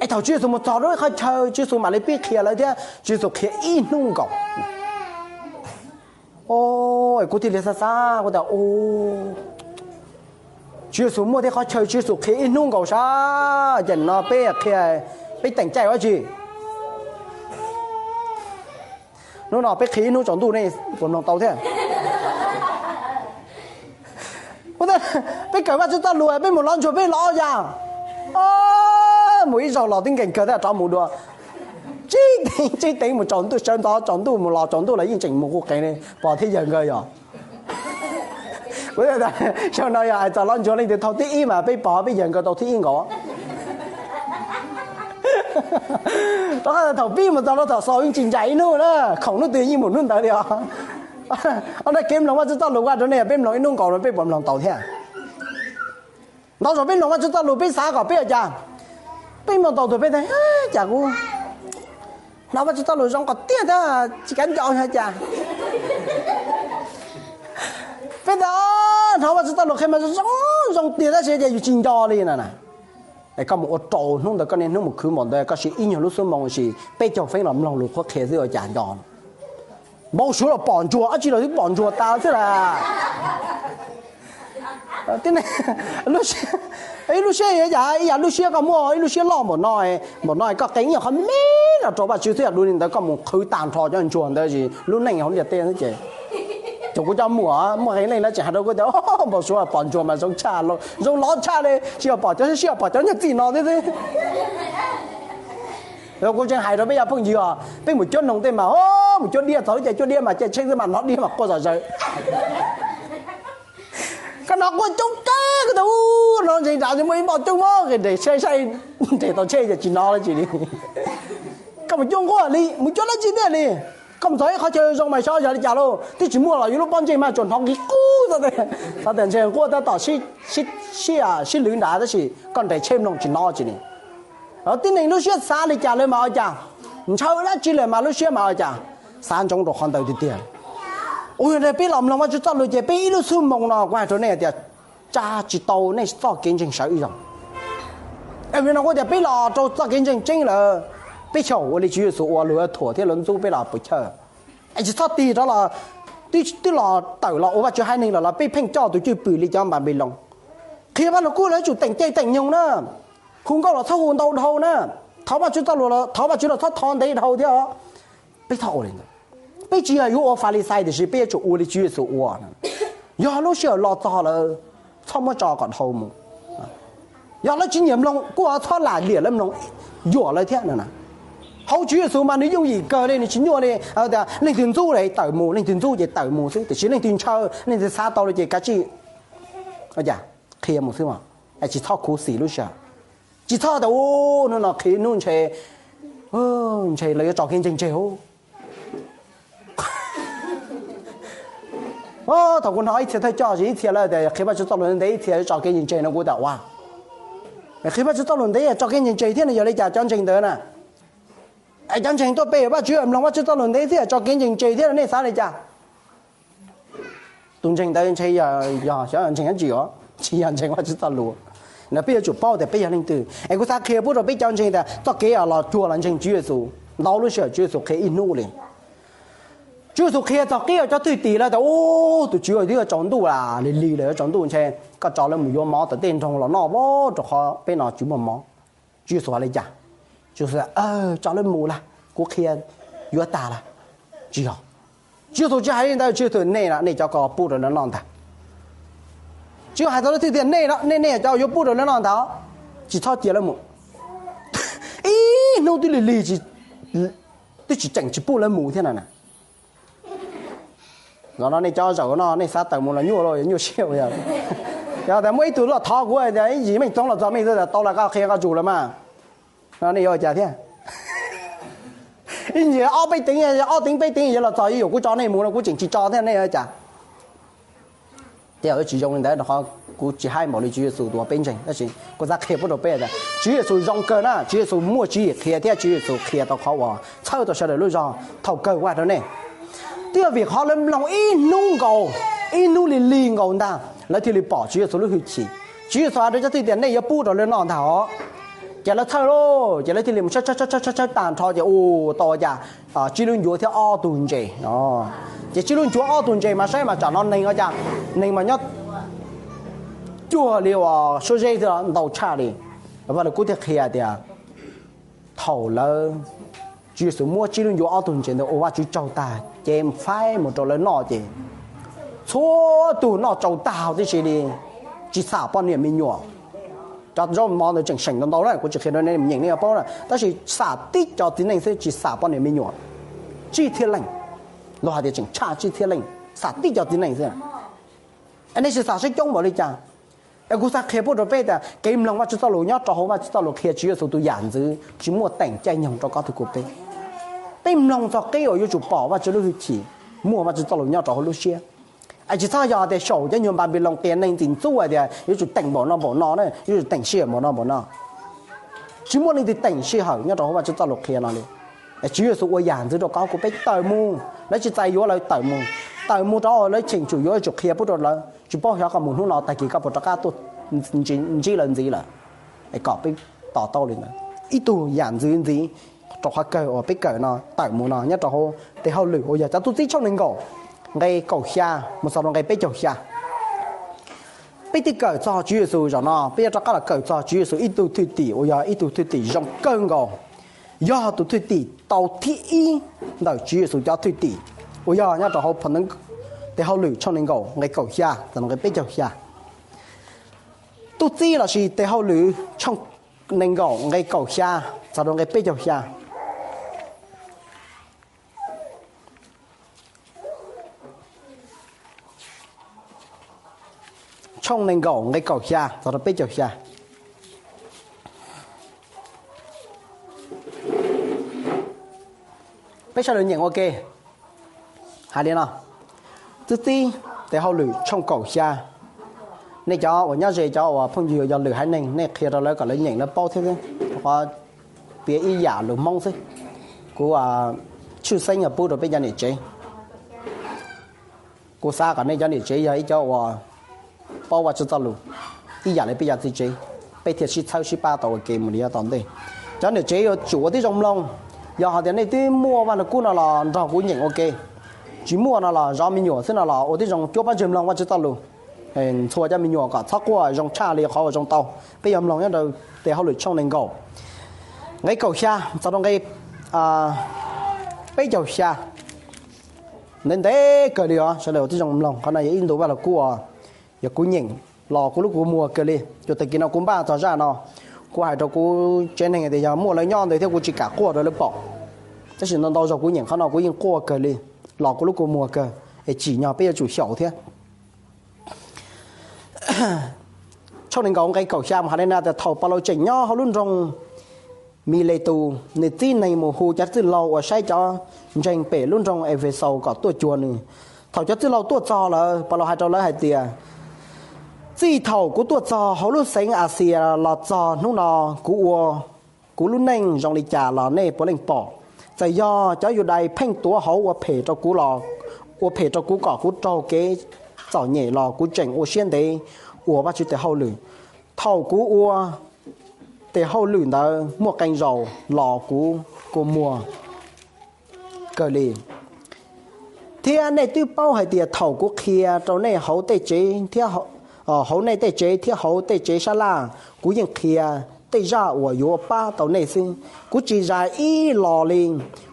Es thaum Tswv Yexus mus txog rau ib qhov chaw Tswv Yexus mam li pib qhia lawv thiab Tswv Yexus qhia ib hnub nkaus. Kuv thiaj li xav xav kuv tias, Tswv Yexus muaj tej qhov chaw Tswv Yexus qhia ib hnub nkaus sab, ces no peb qhia, peb teem caij ua tsi? Hnub no peb qhia ib hnub tsaus ntuj nej puas mloog tau thiab? Peb kawm Vajtswv txoj lus peb mus lov ntsuag peb lov yam. Mus ib zaug los twb nkees kawg thiab rov mus dua. Tsib teev tsib teev mus tsaus ntuj sawv ntxov tsaus ntuj mus los tsaus ntuj los yeej tseem mus quj qees li pog thiab yawg nkawd yog. Xyoo no yog hais txog lov ntsuag leej twg thau thib ib mas peb pog peb yawg nkawd tau thib ib nkaus. Rau qhov thaum pib mus txog rau thaum xaus yeej tsis ncaim ib hnub na, khoom hnub twg yeej mus hnub ntawd li os. Ob nrab kev mloog Vajtswv txoj lus vaj rau nej peb mloog ib hnub nkaus no peb puas mloog tau thiab? Ntau zaus peb mloog Vajtswv txoj lus peb xav kom peb ua cas? Peb mloog tau tus peb tias, cas kuv hnov Vajtswv txoj lus zoo qhov tiag thiab tsis kav nco cas. Peb tias hnov Vajtswv txoj lus qhia mas zoo zoo tiag tab sis cas yus tsis nco li no na. Es koj mus ua rau hnub ntawd koj niaj hnub mus khwv npaum ntawd koj siv ib nyuag lub xuab moos siv peb caug feeb los mloog lus qhuab qhia xwb ua cas nco. Npau suav los pom ntsuag, dab tsi los twb pom ntsuag tas xwb las. Ib lub siab yog ib yam lub siab koj muaj ib lub siab loj npaum no, npaum no koj qee ib qho me me no rau Vajtswv xwb, yog dua li ntawd koj mus qhwv tag nrho cov ntsuag ntawd es lub neej hauv ntiaj teb xwb ces, ces kuv cov muam muaj qee leej lawv tseem hais rau kuv tias npau suav pom ntsuag mas zoo tshaj, zoo lov tshaj li, tsis yog pom cov, tsis yog pom cov nyuag txij no xwb xwb. Kuv tseem hais rau peb cov phooj ywg os, peb mus cuab noog tej mas, mus cuab diab txog lub caij cuab diab mas caij tsheb xwb mas hnov diab mas quaj zom zaws. Koj hnov quaj coob kawg, koj tias hnov ntseeg nram muaj ib npoj coob mog, nres saib saib nres tau tsheb ces tsis hnov dab tsi li. Koj mus cuab nquab li, mus cuab dab tsi thiaj li? Koj mus txog ib qhov chaw zoo mas xyov yog li cas lauj, twb tsis muaj los yus lub pob ntseg mas tsuas hnov nqi qub xwb. Xav tias ntseeg nquab tab tom sib lwv nrad tab sis koj nres tsheb mloog tsis hnov dab tsi li. Tib neeg lub siab xav li cas lawv mas ua cas, ntshaw dab tsi lawm mas lub siab mas ua cas, xav ntsoov rau qhov ntawd tiag tiag. Ua yog peb los mloog Vajtswv txoj lus ces peb ib lub xuab moos no kuv hais rau nej tias tsa tsis tau nej txoj kev ntseeg sawv ib zaug. Vim no kuv tias peb los rau txoj kev ntseeg tseeb lawm, peb xyaum ua li Tswv Yexus ua, luag yuav thuam thiab luag ntxub peb los puas chawj? Es tsis txhob tig rov los, twb los tawm los ua Vajtswv haiv neeg lawm los peb pheej coj tus cwj pwm li cov Npanpiloos. Qhia Vajluskub los yuav tsum teem caij teem nyoog na, hu nkauj los txhob hu ntau dhau na, thov Vajtswv txoj lus, thov Vajtswv los txhob thov ntev dhau thiab. Peb txhob ua li ntawd. Peb tsis yog yuav ua Falixais tiam sis peb yuav tsum ua li Tswv Yexus ua. Yog lub sij hawm los txog lawm, txhob muab tso kom dhau mus. Yog lawv tsis nyiam mloog kuj txhob lam liam lawv mloog, yuam lawv thiab no. Hauv Tswv Yexus mas nws yooj yim kawg li, nws tsis nyuaj li tias leej twg ntxub ces tawm mus, leej twg ntxub ces tawm mus xwb, tiam sis leej twg ntshaw, leej twg xav tau li ces kav tsij qhia mus xwb, tsis txhob khuv xim lub sij hawm. Tsis txhob tias hnub no qhia hnub ntshe, ntshe lawv yuav tso kev ntseeg tseg. Thaum kuv hnov ib txhia thawj coj ib txhia lawv tias qhia Vajtswv txoj lus ntev ib txhia yuav tso kev ntseeg tseg no kuv tias ua, qhia Vajtswv txoj lus ntev tso kev ntseeg tseg thiab no yog li cas cov ntseeg ntawd na? Es cov ntseeg tuaj pe Vajtswv mloog Vajtswv txoj lus ntev thiab tso kev ntseeg tseg thiab nej xav li cas? Tus ntseeg ntawd ntshe yog xyov ntseeg dab tsi os, tsis yog ntseeg Vajtswv txoj lus. Ntawd peb yuav tsum paub tias peb yog leej twg. Es kuv xav qhia pub rau peb cov ntseeg tias txoj kev los cuag los ntseeg Tswv Yexus, ntau lub sij hawm Tswv Yexus qhia ib hnub li. Tswv Yexus qhia txog qib cov thwj tim lawv tias ub, tus Tswv twb yuav tsaus ntuj las, lig lig lawm yuav tsaus ntuj ntshe koj tso lawv mus yuav mov tom tej nroog los noj vab rau qhov peb no tsis muaj mov. Tswv Yexus hais li cas? Tswv Yexus tias tso lawv mus las, kuv qhia yuav tag las. Tsis yog. Tswv Yexus tsis hais li ntawd, Tswv Yexus nej no nej cov ko pub rau lawv noj ntag. Tswv Yexus hais txog lawv thwj tim nej no nej nej cov yuav pub rau lawv noj ntag, tsis txhob cia lawv mus. Ib hnub twb lig lig, twb tsis tseem tsis pub lawv mus thiab no na. Zaum no nej cov zaum no nej xav tawm mus los nyuaj los nyuaj siab. Yog tias muaj ib tug los thov kuv tias ib yim Meej Txoov los txog Meej Txoov tias tau los koj qhia koj tsum lawm mas, no nej yuav ua cas thiab? Ib yim ob peb teev, ob teev peb teev yuav los txog yuav kuv tso nej mus no kuv tseem tsis tso thiab nej yuav ua cas? Tej zaum tsis zoo li ntawd rau qhov kuv tsis haib npaum li Tswv Yexus tus uas peb ntseeg, tab sis kuv xav qhia pub rau peb tias Tswv Yexus zoo kawg na, Tswv Yexus muaj tswv yim qhia thiab Tswv Yexus qhia tau qhov uas txhawb tau sawv daws lub zog thaum kawg vaj rau nej. Twb yog vim qhov lawv mloog ib hnub nkaus, ib hnub li lig nkaus ntag lawv thiaj li pom Tswv Yexus lub hwj chim. Tswv Yexus hais rau cov thwj tim tias nej yuav pub rau lawv noj ntag os. Ces lawv txhawj lauj, ces lawv thiaj li mus tshawb tshawb tshawb tag nrho ces ua tau ua cas tsib lub ncuav thiab ob tug ntses. Ces tsib lub ncuav ob tug ntses mas saib mas tsam no neeg ua cas, neeg mas nyob cuag li uas suab zeb thiab ntau tshaj li. Vaj Lug Kub thiaj qhia tias thaum lawv, Tswv Yexus muab tsib lub ncuav ob tug ntses ntawd ua Vajtswv tsaug tag ces faib mus rau lawv noj ces txhua tus noj tsau tag tib si li, tsis xam poj niam me nyuam. Cov zaub mov ntawd tseem seem ntau ntau na, kuv tsis qhia rau nej nyeem nej yuav paub na, tab sis xam tib co txiv neej xwb tsis xam poj niam me nyuam. Tsib txhiab leej, los hais tias tseem tshaj tsib txhiab leej, xam tib co txiv neej xwb. Nej sim xav seb coob npaum li cas. Es kuv xav qhia pub rau peb tias kev mloog Vajtswv txoj lus nyob rau hauv Vajtswv txoj lus qhia Tswv Yexus tus yam ntxwv tsis muaj teem caij nyoog rau koj thiab kuv peb. Peb mloog txog qib uas yuav tsum pom Vajtswv lub hwj chim, muaj Vajtswv txoj lus nyob rau hauv lub siab. Es tsis txhob yog tias xyaum cov nyuag Npanpiloos qias neeg ntxim ntxub hais tias yuav tsum teem npaum no npaum no na, yuav tsum teem sij hawm npaum no npaum no. Tsis muaj leej twg teem sij hawm nyob rau hauv Vajtswv txoj lus qhia no li. Tswv Yexus ua yam ntxwv rau koj kuv peb tawm mus, lawv tsis txais yuav lawv tawm mus, tawm mus rau lawv cheem tsum yuav tsum qhia pub rau lawv, tsis paub xyov koj mus hnub no tag kis koj puas rov qab tuaj ntsib lawv ntxiv lawm. Es kom peb to taub li ntawd, ib tug yam ntxwv ntxiv rau qhov kawg uas peb kawm no tawm mus no nyob rau hauv tes hauj lwm uas yog cov tub txib tshooj nees nkaum nqe kaum xya mus txog rau nqe peb caug xya. Peb twb kawm txog Tswv Yexus, zaum no peb yuav rov qab los kawm txog Tswv Yexus ib tug thwj tim uas yog ib tug thwj tim zoo kawg nkaus, yog tus thwj tim tau thib ib ntawm Tswv Yexus cov thwj tim uas yog nyob rau hauv phau ntawv tes hauj lwm tshooj nees nkaum nqe kaum xya txog nqe peb caug xya. Tub txib lossis tes hauj lwm tshooj nees nkaum nqe kaum xya txog rau nqe peb caug xya. Tshooj nees nkaum nqe kaum xya txog rau peb caug xya. Peb sawv daws nyeem ua ke. Hais li no, tub txib tes hauj lwm tshooj kaum xya. Nej cov uas nyob ze cov uas phooj ywg yog lwm haiv neeg nej qhia rau lawv kom lawv nyeem lawv paub thiab, rau qhov piav ib yam lus Hmoob xwb. Kuv tshwj xeeb yog pub rau peb cov niam tsev. Kuv xav kom nej cov niam tsev yog ib cov uas paub Vajtswv txoj lus ib yam li peb cov txiv tsev, peb thiaj sib txhawb sib pab tau ua ke mus li yav tom ntej. Cov niam tsev yuav tsum ua tib zoo mloog. Yog hais tias nej twb muaj Vaj Lug Kub no los nrog kuv nyeem ua ke, tsis muaj no los zov me nyuam xwb no los ua tib zoo cuab pob ntseg mloog Vajtswv txoj lus. Ntxhua cov me nyuam kom txhob quaj zoo tshaj li qhov uas zoo tau. Peb yuav mloog nyob rau tes hauj lwm tshooj nees nkaum nqe kaum xya txog rau nqe peb caug xya. Ntev ntev kawg li os, sawv daws ua tib zoo mloog, qhov no yog ib ntu Vaj Lug Kub uas yog kuv nyeem los kuv lub kua muag kawg li. Cuag tag kis no kuv npaj txog zaj no, kuv hais rau kuv tsev neeg tias yog muaj lawv nyob ntawd thiab kuv tsis kam quaj rau lawv pom. Tab sis ntau ntau zaus kuv nyeem qhov no kuv yeej quaj kawg li, los kuv lub kua muag kawg, es tsim nyog peb yuav tsum xyaum thiab. Tshooj nees nkaum nqe kaum xya mas hais li no tias thaum Paulus tseem nyob hauv lub nroog Miletus, nws txib neeg mus hu cov txwj laug uas saib cov ntseeg pem lub nroog Efexaus kom tuaj cuag nws. Thaum cov txwj laug tuaj txog lawm, Paulus hais rau lawv hais tias, txij thaum kuv tuaj txog hauv lub xeev Axias los txog hnub no, kuv ua kuv lub neej zoo li cas los nej puav leej pom. Txawm yog cov Yudais pheej tuav hauv ua phem rau kuv los, ua phem rau kuv kom kuv raug kev txom nyem los kuv tseem ua siab ntev ua Vajtswv tes hauj lwm. Thaum kuv ua tes hauj lwm ntawd muaj qee zaus los kuv kua muag kawg li. Thiab nej twb paub hais tias thaum kuv qhia rau nej hauv tej tsev thiab hauv, hauv nej tej tsev thiab hauv tej tsev sab laj, kuv yeej qhia tej zaj uas yuav pab tau nej xwb. Kuv tsis zais ib los li.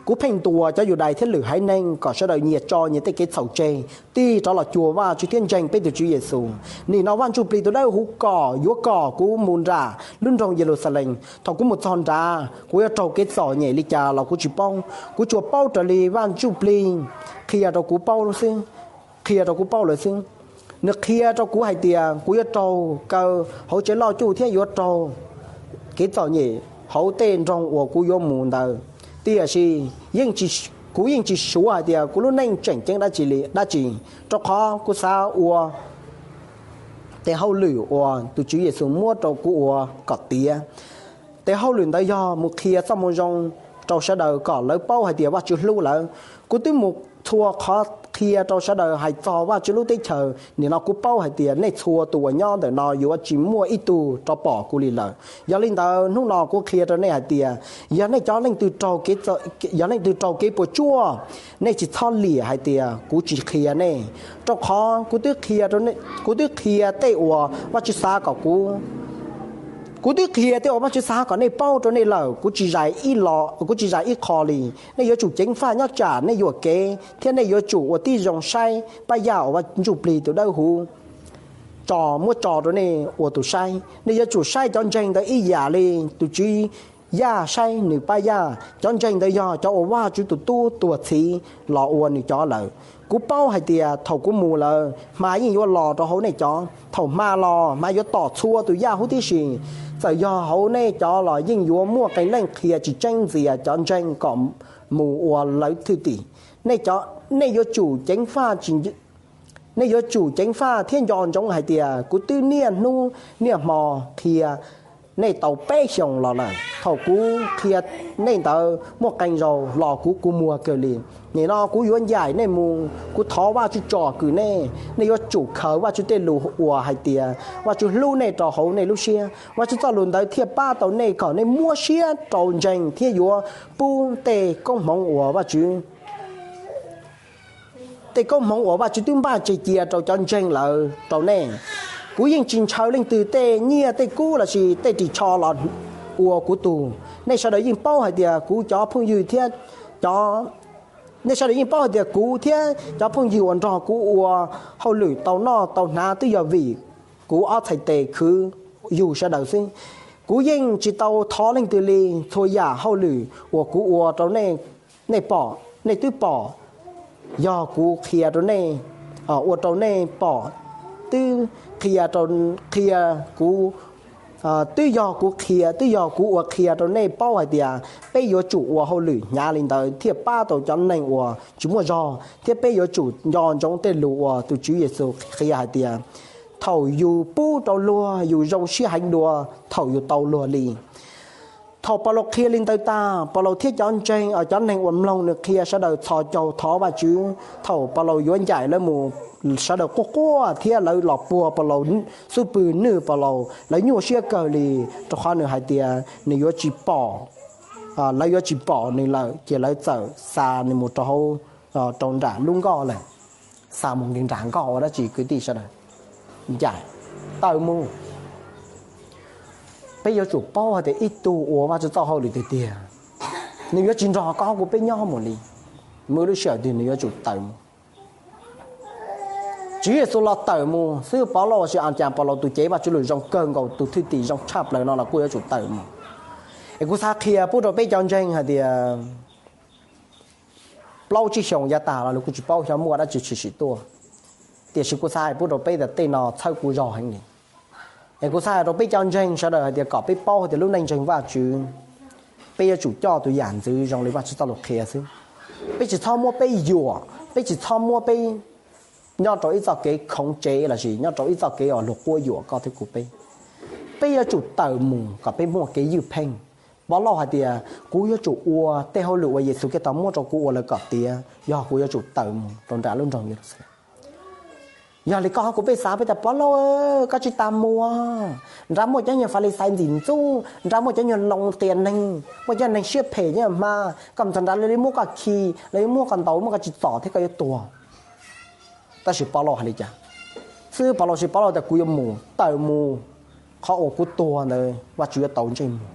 Kuv pheej ntuas cov Yudais thiab lwm haiv neeg kom sawv daws nyias tso nyias tej kev txhaum tseg, tig rov los cuag Vajtswv thiab ntseeg peb tus Tswv Yexus. Nim no Vaj Ntsuj Plig tus dawb huv kom yuav kom kuv mus nram lub nroog Yeluxalees. Thaum kuv mus txog nrad, kuv yuav raug kev txom nyem li cas los kuv tsis paub. Kuv tsuas paub raws li Vaj Ntsuj Plig qhia rau kuv paub xwb, qhia rau kuv paub lawm xwb. Nws qhia rau kuv hais tias kuv yuav raug kaw hauv tsev loj cuj thiab yuav raug kev txom nyem hauv tej nroog uas kuv yuav mus ntawd. Tiam sis kuv yeej tsis suav hais tias kuv lub neej tseem ceeb dab tsi li dab tsi, rau qhov kuv xav ua tes hauj lwm uas tus Tswv Yexus muab rau kuv ua kom tiav. Tes hauj lwm ntawd yog mus qhia txoj moo zoo rau sawv daws kom lawv paub hais tias Vajtswv hlub lawv. Kuv twb mus txhua qhov qhia rau sawv daws hais txog Vajtswv lub teb chaws, nim no kuv paub hais tias nej txhua tus uas nyob ntawm no yuav tsis muaj ib tug rov pom kuv li lawm. Yog li ntawd hnub no kuv qhia rau nej hais tias, yog nej cov leej twg raug kev, yog leej twg raug kev puas tsuaj, nej tsis txhob liam hais tias kuv tsis qhia nej, rau qhov kuv twb qhia, kuv twb qhia tej uas Vajtswv xav kom kuv kuv twb qhia tej uas Vajtswv xav kom nej paub rau nej lawm. Kuv tsis zais ib qho li. Nej yuav tsum ceev faj nyob tsam nej yuam kev, thiab nej yuav tsum ua tib zoo saib pab yaj uas Vaj Ntsuj Plig tus Dawb Huv tso, muab tso rau nej ua tus saib. Nej yuav tsum saib cov ntseeg ntawd ib yam li tus tswv yaj saib nws pab yaj. Cov ntseeg ntawd yog cov uas Vajtswv tus tub tuag txhiv los ua nws cov lawm. Kuv paub hais tias thaum kuv mus lawm, hma yeej yuav los rau hauv nej cov. Thaum hma los, hma yuav tom txhua tus yaj huv tib si. Txawm yog hauv nej cov los yeej yuav muaj qee leej qhia tsis tseeb ntxias cov ntseeg kom mus ua lawv thwj tim. Nej yuav tsum ceev faj, nej yuav tsum ceev faj thiab nco ntsoov hais tias kuv twb niaj hnub niaj hmo qhia nej tau peb xyoos los lawm. Thaum kuv qhia nej ntawd muaj qee zaus los kuv kua muag kawg li. Nim no kuv yuav ncaim nej mus, kuv thov Vajtswv tsom kwm nej. Nej yuav tsum khaws Vajtswv tej lus uas hais tias Vajtswv hlub nej rau hauv nej lub siab. Vajtswv txoj lus ntawd thiaj pab tau nej kom nej muab siab rau ntseeg thiab yuav pub tej koob hmoov uas Vajtswv tej koob hmoov uas Vajtswv twb npaj tseg cia rau cov ntseeg lawm rau nej. Kuv yeej tsis ntshaw leej twg tej nyiaj tej kub lossis tej ris tsho los ua kuv tug. Nej sawv daws yeej paub hais tias kuv cov phooj ywg thiab nej sawv daws yeej paub hais tias kuv thiab cov phooj ywg uas nrog kuv ua hauj lwm tau noj tau hnav twb yog vim kuv ob txhais tes khwv yug sawv daws xwb. Kuv yeej tsis tau thov leej twg li. Txhua yam hauj lwm uas kuv ua rau nej pom, nej twb pom, yog kuv qhia rau nej, ua rau nej pom, twb qhia, qhia kuv, twb yog kuv qhia, twb yog kuv ua qhia rau nej paub hais tias peb yuav tsum ua hauj lwm hnyav li ntawd thiaj pab tau cov neeg uas tsis muaj zog, thiab peb yuav tsum nco ntsoov tej lus uas tus Tswv Yexus qhia hais tias, thaum yus pub rau luag yus zoo siab heev dua thaum yus tau luag li. Thaum Paulus qhia li ntawd tag, Paulus thiab cov ntseeg, cov neeg uas mloog nws qhia sawv daws txhos caug thov Vajtswv. Thaum Paulus yuav ncaim lawv mus, sawv daws quaj quaj thiab lawv los puag Paulus xub pwg nwj Paulus, lawv nyuaj siab kawg li, rau qhov nws hais tias nws yuav tsis pom, lawv yuav tsis pom nws lawm ces lawv txawm xa nws mus rau hauv, rau nram lub nkoj lawm. Xa mus nram nkoj ua dab tsi kwv tij sawv daws? Ncaim, tawm mus. Peb yuav tsum paub hais tias ib tug ua Vajtswv txoj hauj lwm tiag tiag, nws yuav tsis nrog koj kuv peb nyob mus li. Muaj lub sij hawm twg nws yuav tsum tawm mus. Tswv Yexus los tawm mus xwb, Paulus sis a cas Paulus tus cev Vajtswv lus zoo kawg nkaus, tus thwj tim zoo tshaj plaws no los kuj yuav tsum tawm mus. Es kuv xav qhia pub rau peb cov ntseeg hais tias plaub tsib xyoos yav tag los kuv tsis paub xyov muaj dab tsi tshwm sim tuaj, tiam sis kuv xav hais pub rau peb tias tej no txhawb kuv zog heev li. Es kuv xav hais rau peb cov ntseeg sawv daws hais tias kom peb paub hais tias lub neej ntseeg Vajtswv, peb yuav tsum coj tus yam ntxwv zoo li Vajtswv txoj lus qhia xwb. Peb tsis txhob muab peb yuam, peb tsis txhob muab peb nyob rau ib txoj kev khoov tsev lossis nyob rau ib txoj kev uas luag quab yuam koj thiab kuv peb. Peb yuav tsum tawm mus kom peb muaj kev ywj pheej. Pov Lauj hais tias kuv yuav tsum ua tej hauj lwm uas Yexus Khetos muab rau kuv ua lawm kom tiav, yog kuv yuav tsum tawm mus rau nram lub nroog Yeluxalees. Yog li koj kuv peb xav peb tias Pov Lauj, koj tsis tas mus, nrad muaj cov nyuag Falixais ntxim ntxub, nrad muaj cov nyuag loo qias neeg, muaj cov neeg siab phem nyob hma, koj mus txog nrad lawv yuav muab koj khi, lawv yuav muab koj ntaus, muab koj tsis txom thiab koj yuav tuag. Tab sis Pov Lauj hais li cas? Xwb Pov Lauj sis Pov Lauj tias kuv yuav mus, tawm mus, qhov uas kuv tuag ntawd Vajtswv yuav tau ntsej muag.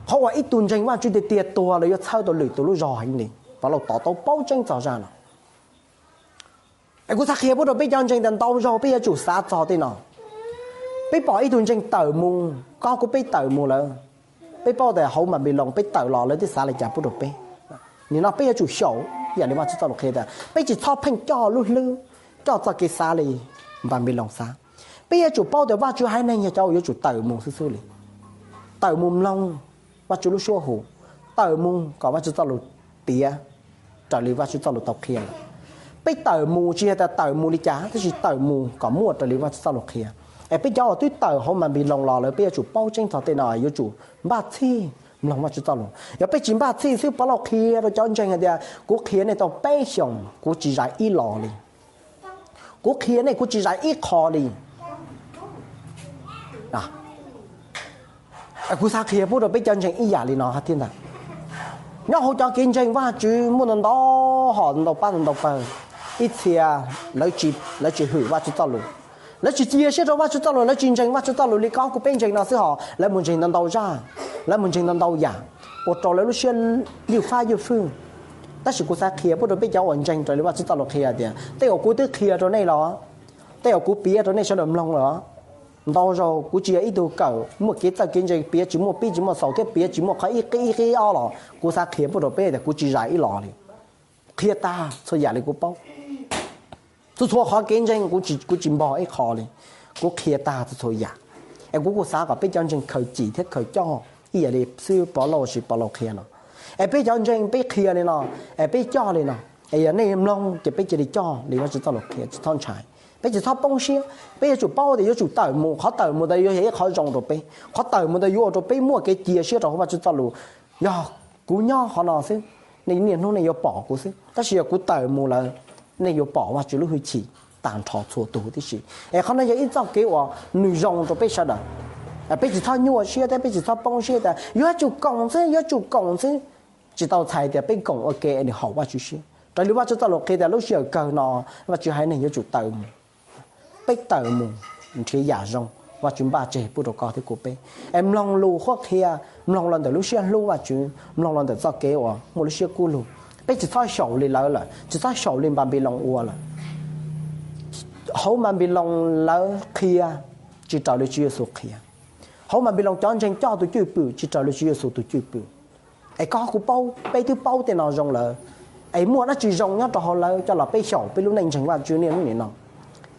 Qhov uas ib tug ntseeg Vajtswv tiag tiag tuag lawv yuav txhawb tau lwm tus lub zog heev li. Pov Lauj to taub paub tseeb txog zaj no. Es kuv xav qhia pub rau peb cov ntseeg tias ntau zaus peb yuav tsum xav txog tej no. Peb pom ib tug ntseeg tawm mus, koj kuv peb tawm mus lawm, peb paub tias hauv Npanpiloos peb tawm los lawv twb xav li cas pub rau peb. Nim no peb yuav tsum xyaum ib yam li Vajtswv txoj lus qhia tias peb tsis txhob pheej coj lub hlwb, coj txoj kev xav li Npanpiloos xav. Peb yuav tsum paub tias Vajtswv haiv neeg yog cov uas yuav tsum tawm mus xwb xwb li. Tawm mus mloog Vajtswv lub suab hu, tawm mus kom Vajtswv txoj lus tiav raws li Vajtswv txoj lus tau qhia lawm. Peb tawm mus tsis yog tias tawm mus li cas, tab sis tawm mus kom muaj raws li Vajtswv txoj lus qhia. Es peb cov uas twb tawm hauv Npanpiloos los lawm peb yuav tsum paub tseeb txog tej no, yuav tsum npaj txhij mloog Vajtswv txoj lus. Yog peb tsis npaj txhij xwb, Povlauj qhia rau cov ntseeg hais tias, kuv qhia nej tau peb xyoos kuv tsis zais ib los li. Kuv qhia nej kuv tsis zais ib qho li. Kuv xav qhia pub rau peb cov ntseeg ib yam li no thiab ntag. Nyob hauv cov kev ntseeg Vajtswv muaj ntau ntau hom ntau pab ntau pawg. Ib txhia lawv tsis hwm Vajtswv txoj lus, lawv tsis cia siab rau Vajtswv txoj lus, lawv tsis ntseeg Vajtswv txoj lus li koj kuv peb ntseeg no xwb hos lawv mus ntseeg ntau ntau zaj, lawv mus ntseeg ntau ntau yam, ua rau lawv lub siab ywj fab ywj fwj. Tab sis kuv xav qhia pub rau peb cov uas ntseeg raws li Vajtswv txoj lus qhia tias tej uas kuv twb qhia rau nej los, tej uas kuv piav rau nej sawv daws mloog lawm, ntau zaus kuv tsis yog ib tug kawm muaj kev txawj kev ntse, piav tsis muaj pib tsis muaj xaus thiab piav tsis muaj qhov ib qib ib qib ob los kuv xav qhia pub rau peb tias kuv tsis zais ib los li. Qhia tag txhua yam li kuv paub. Txhua txhua qhov kev ntseeg kuv tsis npog ib qho li. Kuv qhia tag txhua txhua yam. Es kuv kuj xav kom peb cov ntseeg khaws cim thiab khaws coj ib yam li xib hwb Povlauj sis Povlauj qhia no. Es peb cov ntseeg peb qhia li no, es peb coj li no. Es yog nej mloog ces peb cia li coj li Vajtswv txoj lus qhia, tsis txhob ntshai. Peb tsis txhob poob siab, peb yuav tsum paub tias yuav tsum tawm mus, qhov tawm mus ntawd yuav yog ib qhov zoo rau peb, qhov tawm mus ntawd yuav ua rau peb muaj kev cia siab rau hauv Vajtswv txoj lus. Yog kuv nyob qhov no xwb, nej niaj hnub nej yuav pom kuv xwb, tab sis yog kuv tawm mus lawm, nej yuav pom Vajtswv lub hwj chim tag nrho txhua tus tib si. Es qhov no yog ib txoj kev uas nws zoo rau peb sawv daws. Peb tsis txhob nyuaj siab thiab peb tsis txhob poob siab tias yuav tsum koom xwb, yuav tsum koom xwb. Tsis tau txhais tias peb koom ua ke nws haum Vajtswv siab. Raws li Vajtswv txoj lus qhia tias lub sij hawm kawg no Vajtswv haiv neeg yuav tsum tawm mus. Peb tawm mus nrhiav yam zoo Vajtswv npaj tseg pub rau koj thiab kuv peb. Es mloog lus qhuab qhia, mloog los ntawm lub siab hlub Vajtswv, mloog los ntawm txoj kev uas muaj lub siab kub lug. Peb tsis txhob xyaum li lawv lawm, tsis txhob xyaum li Npanpiloos ua lawm. Hauv Npanpiloos lawv qhia tsis raws li Tswv Yexus qhia. Hauv Npanpiloos cov ntseeg coj tus cwj pwm tsis raws li Tswv Yexus tus cwj pwm. Es koj kuv paub, peb twb paub tej no zoo lawm. Es muaj dab tsi zoo nyob rau hauv lawv coj los peb xyaum peb lub neej ntseeg Vajtswv niaj hnub nim no?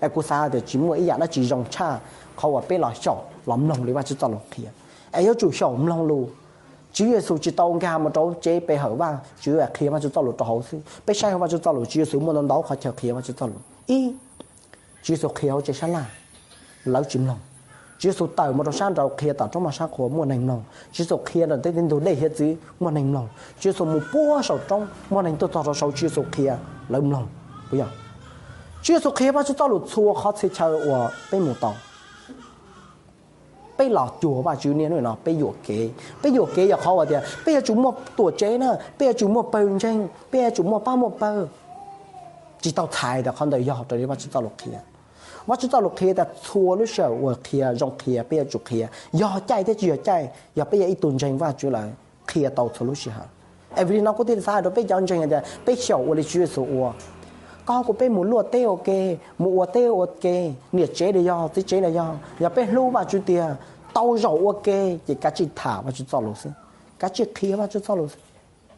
Es kuv xav tias tsis muaj ib yam dab tsi zoo tshaj qhov uas peb los xyaum los mloog li Vajtswv txoj lus qhia. Es yuav tsum xyaum mloog lus. Tswv Yexus tsis tau nkag mus rau tsev pe hawm Vajtswv, qhia Vajtswv txoj lus rau hauv xwb. Peb saib hauv Vajtswv txoj lus Tswv Yexus muaj ntau ntau qhov chaw qhia Vajtswv txoj lus. Ib, Tswv Yexus qhia hauv tsev sab laj, lawv tsis mloog. Tswv Yexus tawm mus rau sab nraud qhia tom roob moj sab qhua muaj neeg mloog. Tswv Yexus qhia rau tej ntug dej hiav txwv muaj neeg mloog. Tswv Yexus mus puag saum roob muaj neeg tuaj txog rau saud Tswv Yexus qhia, lawv mloog. Puas yog? Tswv Yexus qhia Vajtswv txoj lus txhua qhov txhia chaw uas peb mus tau. Peb los cuag Vajtswv niaj hnub no peb yuam kev. Peb yuam kev yog qhov uas tias peb yuav tsum muaj tuam tsev na, peb yuav tsum muaj pawg ntseeg, peb yuav tsum muaj pab muaj pawg. Tsis tau txhais tias qhov ntawd yog raws li Vajtswv txoj lus qhia. Vajtswv txoj lus qhia tias txhua lub sij hawm uas qhia zoo qhia peb yuav tsum qhia, yog caij thiab tsis yog caij, yog peb yog ib tug ntseeg Vajtswv lawm, qhia tau txhua lub sij hawm. Es vim li no kuv thiaj xav hais rau peb cov ntseeg hais tias peb xyaum ua li Tswv Yexus ua. Koj kuv peb mus luaj teb ua ke, mus ua teb ua ke, niam tsev los yog txiv tsev los yog, yog peb hlub Vajtswv tiag, tau zaum ua ke ces kav tsij tham Vajtswv txoj lus xwb, kav tsij qhia Vajtswv txoj lus xwb.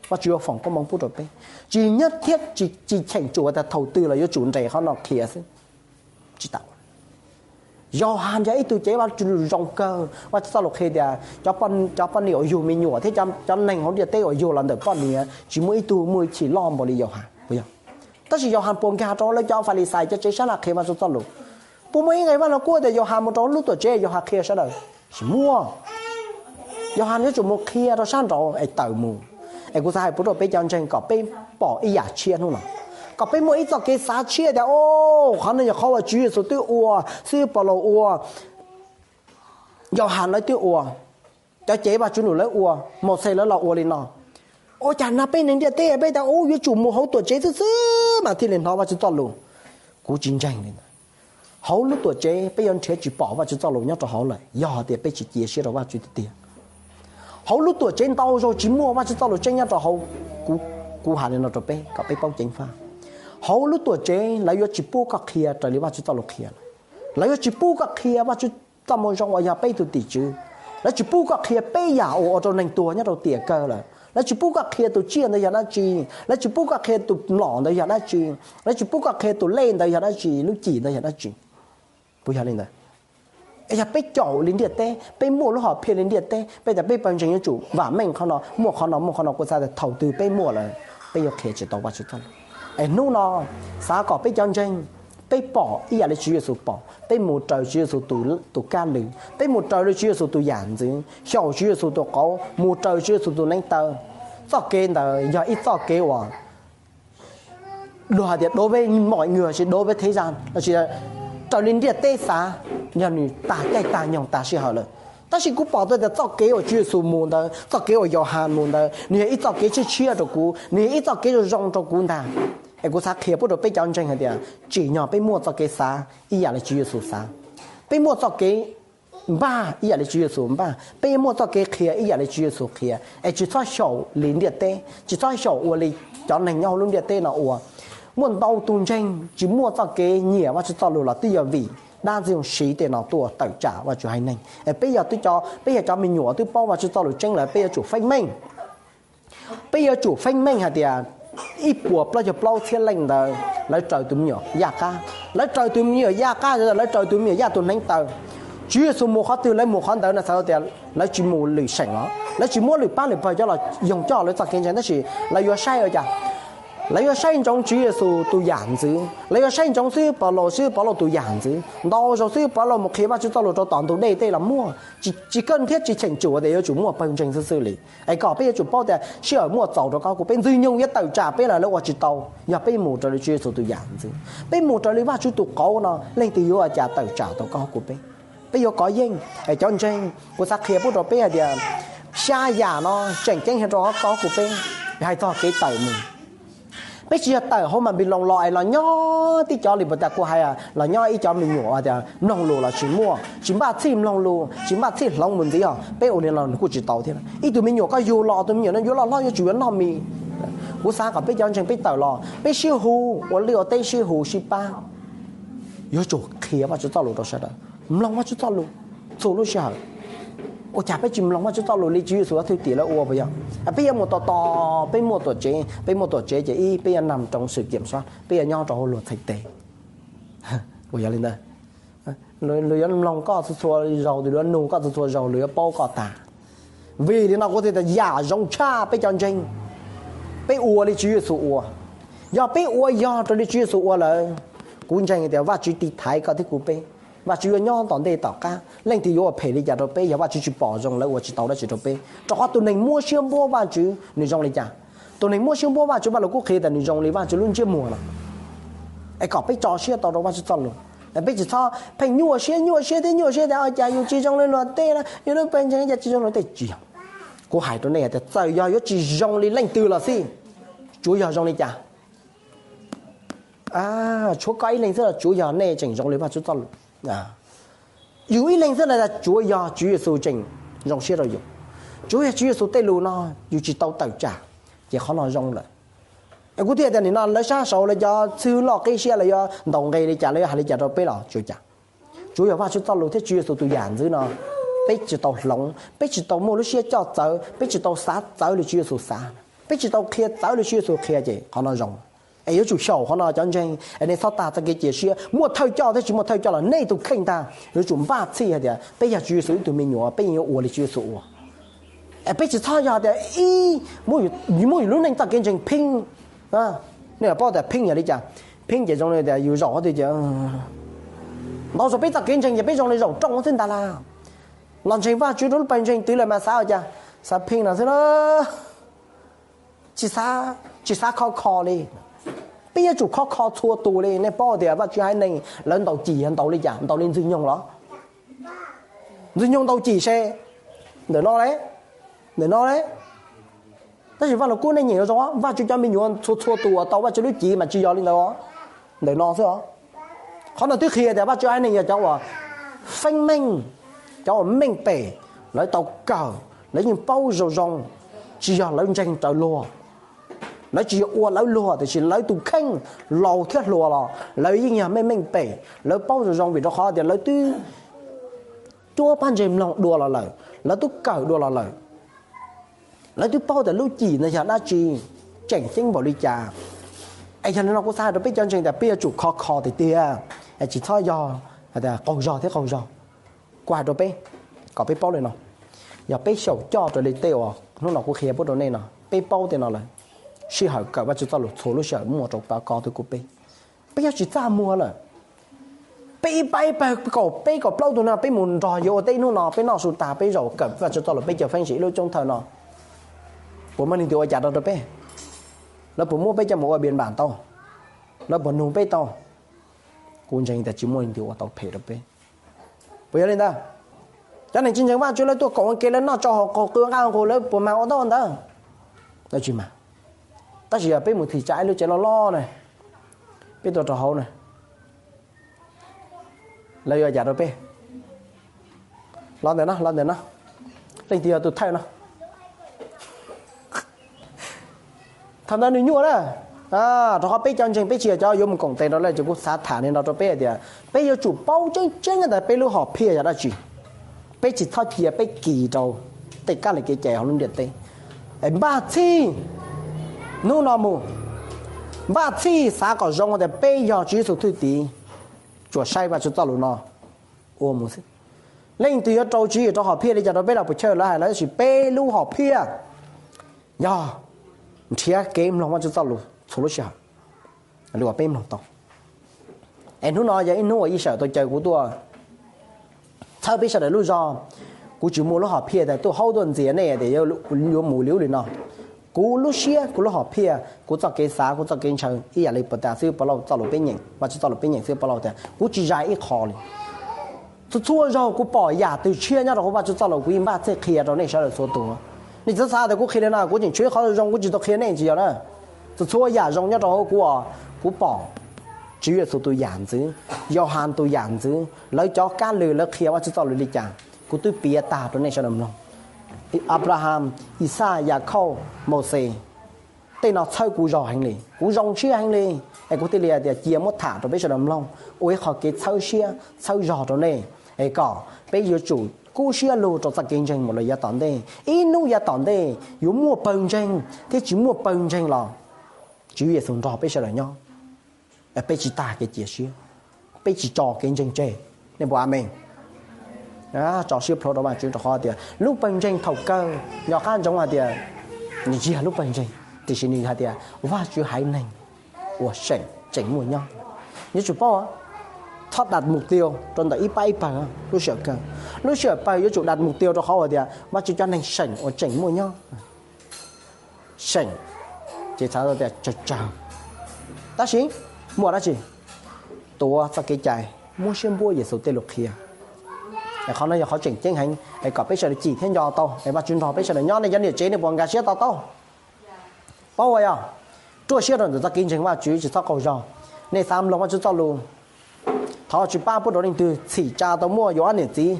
Vajtswv yuav foom koob hmoov pub rau peb. Tsis nyob thiab tsis cheem tsum tias thaum twg los yuav tsum nres qhov no qhia xwb. Tsis tau. Yauhas yog ib tug cev Vajtswv zoo kawg. Vajtswv txoj lus qhia tias cov poj niam uas yug me nyuam thiab cov neeg hauv ntiaj teb uas yug los ntawm poj niam tsis muaj ib tug muaj hwj chim loj npaum li Yauhas. Tab sis Yauhas puas nkag rau lawv cov Falixais cov tsev sab laj qhia Vajtswv txoj lus? Puas muaj ib nqe vaj lus kub tias Yauhas mus rau lub tuam tsev Yauhas qhia sawv daws? Tsis muaj. Yauhas yuav tsum mus qhia rau sab nraud es tawm mus. Es kuv xav hais pub rau peb cov ntseeg kom peb pom ib yam tshiab hnub no, kom peb muaj ib txoj kev xav tshiab tias, o, qhov no yog qhov uas Tswv Yexus twb ua, xib hwb Paulus ua, Yauhas lawv twb ua, cov cev Vajtswv num lawv ua, Mauxes lawv los ua li no. Ua cas no peb neeg ntiaj teb peb tias, u, yuav tsum mus hauv tuam tsev xwb xwb mas thiaj li hnov Vajtswv txoj lus? Kuv tsis ntseeg li ntawd. Hauv lub tuam tsev peb yuav nrhiav tsis pom Vajtswv txoj lus nyob rau hauv lawm yog tias peb tsis cia siab rau Vajtswv tiag tiag. Hauv lub tuam tsev ntau zaug tsis muaj Vajtswv txoj lus tseeb nyob rau hauv. Kuv hais li no rau peb kom peb paub ceev faj. Hauv lub tuam tsev lawv yuav tsis pub koj qhia raws li Vajtswv txoj lus qhia lawm. Lawv yuav tsis pub koj qhia Vajtswv txoj moo zoo uas yog peb tug tim tswv. Lawv tsis pub koj qhia peb yam uas ua rau neeg tuag nyob rau tiam kawg lawm. Lawv tsis pub koj qhia tus tsiaj ntawd yog dab tsi. Lawv tsis pub koj qhia tus mlom ntawd yog dab tsi. Lawv tsis pub koj qhia tus lej ntawd yog dab tsi, lub cim ntawd yog dab tsi. Puas yog li ntawd? Yog peb caum li ntiaj teb, peb muaj lub hom phiaj li ntiaj teb, peb tias peb pawg ntseeg yuav tsum vam meej qhov no, muaj qhov no, muaj qhov no, kuv xav tias thaum twg peb muaj lawm, peb yuav qhia tsis tau Vajtswv txoj lus. Es hnub no xav kom peb cov ntseeg, peb pom ib yam li Tswv Yexus pom, peb mus raws Tswv Yexus tus kab lw, peb mus raws li Tswv Yexus tus yam ntxwv, xyaum Tswv Yexus tus qauv, mus raws Tswv Yexus tus neev taw. Txoj kev ntawd yog ib txoj kev uas luag hais tias đối với mọi người, tsis đối với thế gian, lossis raws li ntiaj teb xav, yog nws tag caij tag nyoog tag sij hawm lawm. Tab sis kuv pom tau tias txoj kev uas Tswv Yexus mus ntawd, txoj kev uas Yauhas mus ntawd, nws yog ib txoj kev tshiab tshiab rau kuv, nws yog ib txoj kev zoo zoo rau kuv ntag. Es kuv xav qhia pub rau peb cov ntseeg hais tias tsim nyog peb muaj txoj kev xav ib yam li Tswv Yexus xav, peb muaj txoj kev npaj ib yam li Tswv Yexus npaj, peb muaj txoj kev qhia ib yam li Tswv Yexus qhia, es tsis txhob xyaum li ntiaj teb, tsis txhob xyaum ua li cov neeg nyob hauv lub ntiaj teb no ua. Muaj ntau tus ntseeg tsis muaj txoj kev nyiam Vajtswv txoj lus los twb yog vim dab ntxwg siv tej no tuaj tawm tsam Vajtswv haiv neeg. Es peb yog twb cov, peb yog cov me nyuam twb paub Vajtswv txoj lus tseeb lawm, peb yuav tsum feeb meej. Peb yuav tsum feeb meej hais tias ib puas plaub caug plaub txhiab leej ntawd lawv raws tus me nyuam yaj qab, lawv raws tus me nyuam yaj qab, lawv raws tus me nyuam yaj tus neev taw. Tswv Yexus mus qhov twg lawv mus qhov ntawd no xav tias lawv tsis mus lwm seem os, lawv tsis muab lwm pab lwm pawg coj los yoog coj lawv txoj kev ntseeg, tab sis lawv yuav saib ua cas? Lawv yuav saib ntsoov Tswv Yexus tus yam ntxwv, lawv yuav saib ntsoov xib hwb Pov Laus, xib hwb Pov Laus tus yam ntxwv. Ntau zaus xib hwb Pov Laus mus qhia Vajtswv txoj lus rau tom ntug dej tej los muaj, tsis kawg thiab tsis cheem tsum tias yuav tsum muaj pawg ntseeg xwb xwb li. Es kom peb yuav tsum paub tias sij hawm muaj txaus rau koj kuv peb, ntxwg nyoog yuav tawm tsam peb los lawv ua tsis tau, yog peb mus raws li Tswv Yexus tus yam ntxwv, peb mus raws li Vajtswv tus qauv no leej twg yuav ua cas tawm tsam tau koj kuv peb? Peb yuav kov yeej. Es cov ntseeg, kuv xav qhia pub rau peb hais tias xya yam no tseem ceeb heev rau koj kuv peb. Hais txog kev tawm mus, peb tsis yog tawm hauv Npanpiloos los es los nyob tib cov li puas tas kuv hais, los nyob ib cov me nyuam tias mloog lus los tsis muaj, tsis npaj txhij mloog lus, tsis npaj txhij hloov mus ntxiv os. Peb ua li no nws kuj tsis tau thiab. Ib tug me nyuam koj yug los, tus me nyuam no yuav loj hlob yuav tsum yuav noj mis. Kuv xav kom peb cov ntseeg peb tawm los peb sib hu, ua liaj ua teb sib hu sib pab, yuav tsum qhia Vajtswv txoj lus rau sawv daws, mloog Vajtswv txoj lus txhua lub sij hawm. Ua cas peb tsis mloog Vajtswv txoj lus li Tswv Yexus thwj tim lawv ua puas yog? Peb yuav mus tos tos peb muaj tuam tsev, peb muaj tuam tsev ces ib peb yuav nằm trong sự kiểm soát, peb yuav nyob rau hauv luag txhais tes. Puas yog li ntawd? Luag yuav mloog koj txhua txhua zaus, luag yuav nug koj txhua txhua zaus, luag yuav paub koj tas. Vim li no kuv thiaj tias yam zoo tshaj peb cov ntseeg, peb ua li Tswv Yexus ua. Yog peb ua yog raws li Tswv Yexus ua lawm, kuv ntseeg tias Vajtswv tiv thaiv koj thiab kuv peb. Vajtswv yuav nyob tom ntej tom qab, leej twg yuav ua phem li cas rau peb, yog Vajtswv tsis pom zoo lawv ua tsis tau dab tsi rau peb, rau qhov tus neeg muab siab npuab Vajtswv nws zoo li cas? Tus neeg muab siab npuab Vajtswv, Vaj Lus Kub qhia tias nws zoo li Vajtswv lub ntsiab muag no. Es kom peb tso siab tau rau Vajtswv txoj lus, peb tsis txhob pheej nyuaj siab nyuaj siab thiab nyuaj siab tias cas yus tsis zoo li luag tej na, yus lub pawg ntseeg cas tsis zoo li luag tej, tsis yog. Kuv hais rau nej tias txawm yog yuav tsis zoo li leej twg los xij, tsuav yog zoo li cas? Tshuav koj ib leeg xwb los tsuav yog nej tseem zoo li Vajtswv txoj lus. Yus ib leeg xwb los tsuav yog Tswv Yexus tseem zoo siab rau yus. Tsuav yog Tswv Yexus tej lus no yus tsis tau tawm tsam, ces qhov no zoo lawm. Es kuv thiaj tias nim no lawv sab saud lawv cov xib hwb loj qib siab lawv yuav ntaus nqe li cas, lawv yuav hais li cas rau peb los tsuav cas, tsuav yog Vajtswv txoj lus thiab Tswv Yexus tus yam ntxwv no peb tsis tau hloov, peb tsis tau muaj lub siab coj txawv, peb tsis tau xav txawv li Tswv Yexus xav, peb tsis tau qhia txawv li Tswv Yexus qhia, ces qhov no zoo. Es yuav tsum xyaum qhov no cov ntseeg, es nej txhob tag txoj kev cia siab, muaj thawj coj thiab tsis muaj thawj coj los nej tus kheej tag, yuav tsum npaj txhij hais tias peb yog Tswv Yexus ib tug me nyuam, peb yeej yuav ua li Tswv Yexus ua. Es peb tsis txhob yog tias ib muab yus lub neej txoj kev ntseeg pheej. Nej paub tias pheej yog li cas? Pheej ces zoo li tias yus zaum qhov twg ces ntau zaus peb txoj kev ntseeg ces peb zoo li zaum rooj xwb ntag lauj. Los ntseeg Vajtswv rau lub pawg ntseeg twg lawm mas xav ua cas? Xav pheej no xwb na. Tsis xav, tsis xav khov kho li. Peb yuav tsum khov kho txhua tus li. Nej paub tias Vajtswv haiv neeg lawv ntaus cim yog ntaus li cas? Ntaus li Ntxwg Nyoog los? Ntxwg Nyoog ntaus cim se ntawm no, ntawm no. Tab sis Vaj Lus Kub nej nyeem zoo, Vajtswv cov me nyuam txhua txhua tus uas tau Vajtswv lub cim mas tsis yog li ntawd, ntawm no xwb os. Qhov no twb qhia tias Vajtswv haiv neeg yog cov uas feeb meej, cov uas meej pem, lawv tau kawm, lawv yeej paub zoo zoo, tsis yog lawv ntseeg raws luag. Lawv tsis yog ua lawv luag, tiam sis lawv tus kheej laus thiab hluas los lawv yeej yog meej meej pem, lawv paub zoo zoo vim rau qhov tias lawv twb cuab pab ntseeg mloog dua los lawm, lawv twb kawm dua los lawm, lawv twb paub tias lub cim ntawd yog dab tsi, tseem ceeb npaum li cas. Es yog li no kuv xav hais rau peb cov ntseeg tias peb yuav tsum khov kho tiag tiag, tsis txhob yog qaug zog thiab qaug zog. Kuv hais rau peb kom peb paub li no, yog peb xyaum coj raws li tej uas hnub no kuv qhia pub rau nej no, peb paub tej no lawm, sij hawm kawm Vajtswv txoj lus txhua lub sij hawm muaj rau pab koj thiab kuv peb. Peb yuav tsis txaj muag lawm. Peb ib pab ib pawg kaum peb kaum plaub tug no peb mus nrog yawg ua teb hnub no, peb noj su tas peb zaum kawm Vajtswv txoj lus peb caug feeb sim ib lub tsoob thawj no, puas muaj leej twg ua cas rau rau peb? Lawv puas muab peb coj mus ua npias npam tau? Lawv puas nug peb tau? Kuv ntseeg tias tsis muaj leej twg ua tau phem rau peb. Puas yog li ntawd? Cov neeg tsis ntseeg Vajtswv lawv tuaj koom ua ke, lawv noj tsau haus qaug qw nqaj nqus, lawv puas mag ua tau ntawd? Lawv tsis mag. Tab sis yog peb mus thim tsam ib lub tsev loj loj na, peb tuaj rau hauv na, lawv yuav cas rau peb? Los ntawm no, los ntawm no. Leej twg yog tus thawj no? Thaum ntawd nws nyuaj na. Rau qhov peb cov ntseeg peb tsis yog cov yuav mus koom tes rau lawv, ces kuv xav tham li no rau peb hais tias peb yuav tsum paub tseeb tseeb tas peb lub hom phiaj yog dab tsi. Peb tsis txhob cia peb kis rau tej kab lis kev cai hauv lub ntiaj teb. Es npaj txhij, hnub no mus, npaj txhij xav kom zoo tias peb yog Tswv Yexus thwj tim, tsuas saib Vajtswv txoj lus no ua mus xwb. Leej twg yuav rau tswv yim rau hom phiaj li cas rau peb los puas chawj lawv hais lawv, tab sis peb lub hom phiaj yog nrhiav kev mloog Vajtswv txoj lus txhua lub sij hawm li uas peb mloog tau. Es hnub no yog ib hnub uas Yixaws tau caw kuv tuaj txhawb peb sawv daws lub zog. Kuv tsis muaj lub hom phiaj tias tuaj haub tuaj ntxias nej tias yuav mus li ub li no. Kuv lub siab, kuv lub hom phiaj, kuv txoj kev xav, kuv txoj kev ntshaw ib yam li puag ta xib hwb Pov Lauj txoj lus peb nyeem, Vajtswv txoj lus peb nyeem xib hwb Pov Lauj tias kuv tsis zais ib qho li. Txhua txhua zaug kuv pom yam twg tshiab nyob rau hauv Vajtswv txoj lus kuv yeej npaj txhij qhia rau nej sawv daws txhua tus. Nej txhob xav tias kuv qhia li no kuv tseem tshuav ib qho zoo kuv tsis tau qhia nej, tsis yog na. Txhua txhua yam zoo nyob rau hauv kuv, kuv pom Tswv Yexus tus yam ntxwv, Yauhas tus yam ntxwv, lawv cov kab lwm lawv qhia Vajtswv txoj lus li cas, kuv twb piav tag rau nej sawv daws mloog. Anplaham, Ixaj, Yakhauj, Mauxes, tej no txhawb kuv zog heev li, kuv zoo siab heev li. Es kuv thiaj li hais tias cia muab tham rau peb sawv daws mloog ua ib qho kev txhawb siab txhawb zog rau nej, es kom peb yuav tsum kub siab lug rau txoj kev ntseeg mus lawm yav tom ntej. Ib hnub yav tom ntej yuav muaj pawg ntseeg thiab tsis muaj pawg ntseeg los Tswv Yexus nrog peb sawv daws nyob. Peb tsis tag kev cia siab, peb tsis tso kev ntseeg tseg. Nej puas amees? Tso siab plhuav rau Vajtswv rau qhov tias lub pawg ntseeg thaum kawg nco qab ntsoov hais tias nws tsis yog lub pawg ntseeg, tiam sis nws hais tias Vajtswv haiv neeg uas seem tseem muaj nyob. Yuav tsum paub, txhob đặt mục tiêu rau ntawm ib pab ib pawg lub sij hawm kawg. Lub sij hawm pawg yuav tsum đặt mục tiêu rau qhov uas tias Vajtswv cov neeg seem uas tseem muaj nyob. Seem, ces xav tias tsawg tsawg, tab sis muaj dab tsi? Tuav txoj kev cai, muab siab npuab Yexus tej lus qhia. Es qhov no yog qhov tseem ceeb heev es kom peb sawv daws cim thiab nco tau es Vajtswv nrog peb sawv daws nyob. Nej cov niam tsev nej puas nkag siab to taub? Paub ua yog ruaj siab rau ntawm txoj kev ntseeg Vajtswv tsis txhob qaug zog. Nej xav mloog Vajtswv txoj lus, thov Vajtswv pab pub rau leej twg txhim tsa tau muaj yus ob niam txiv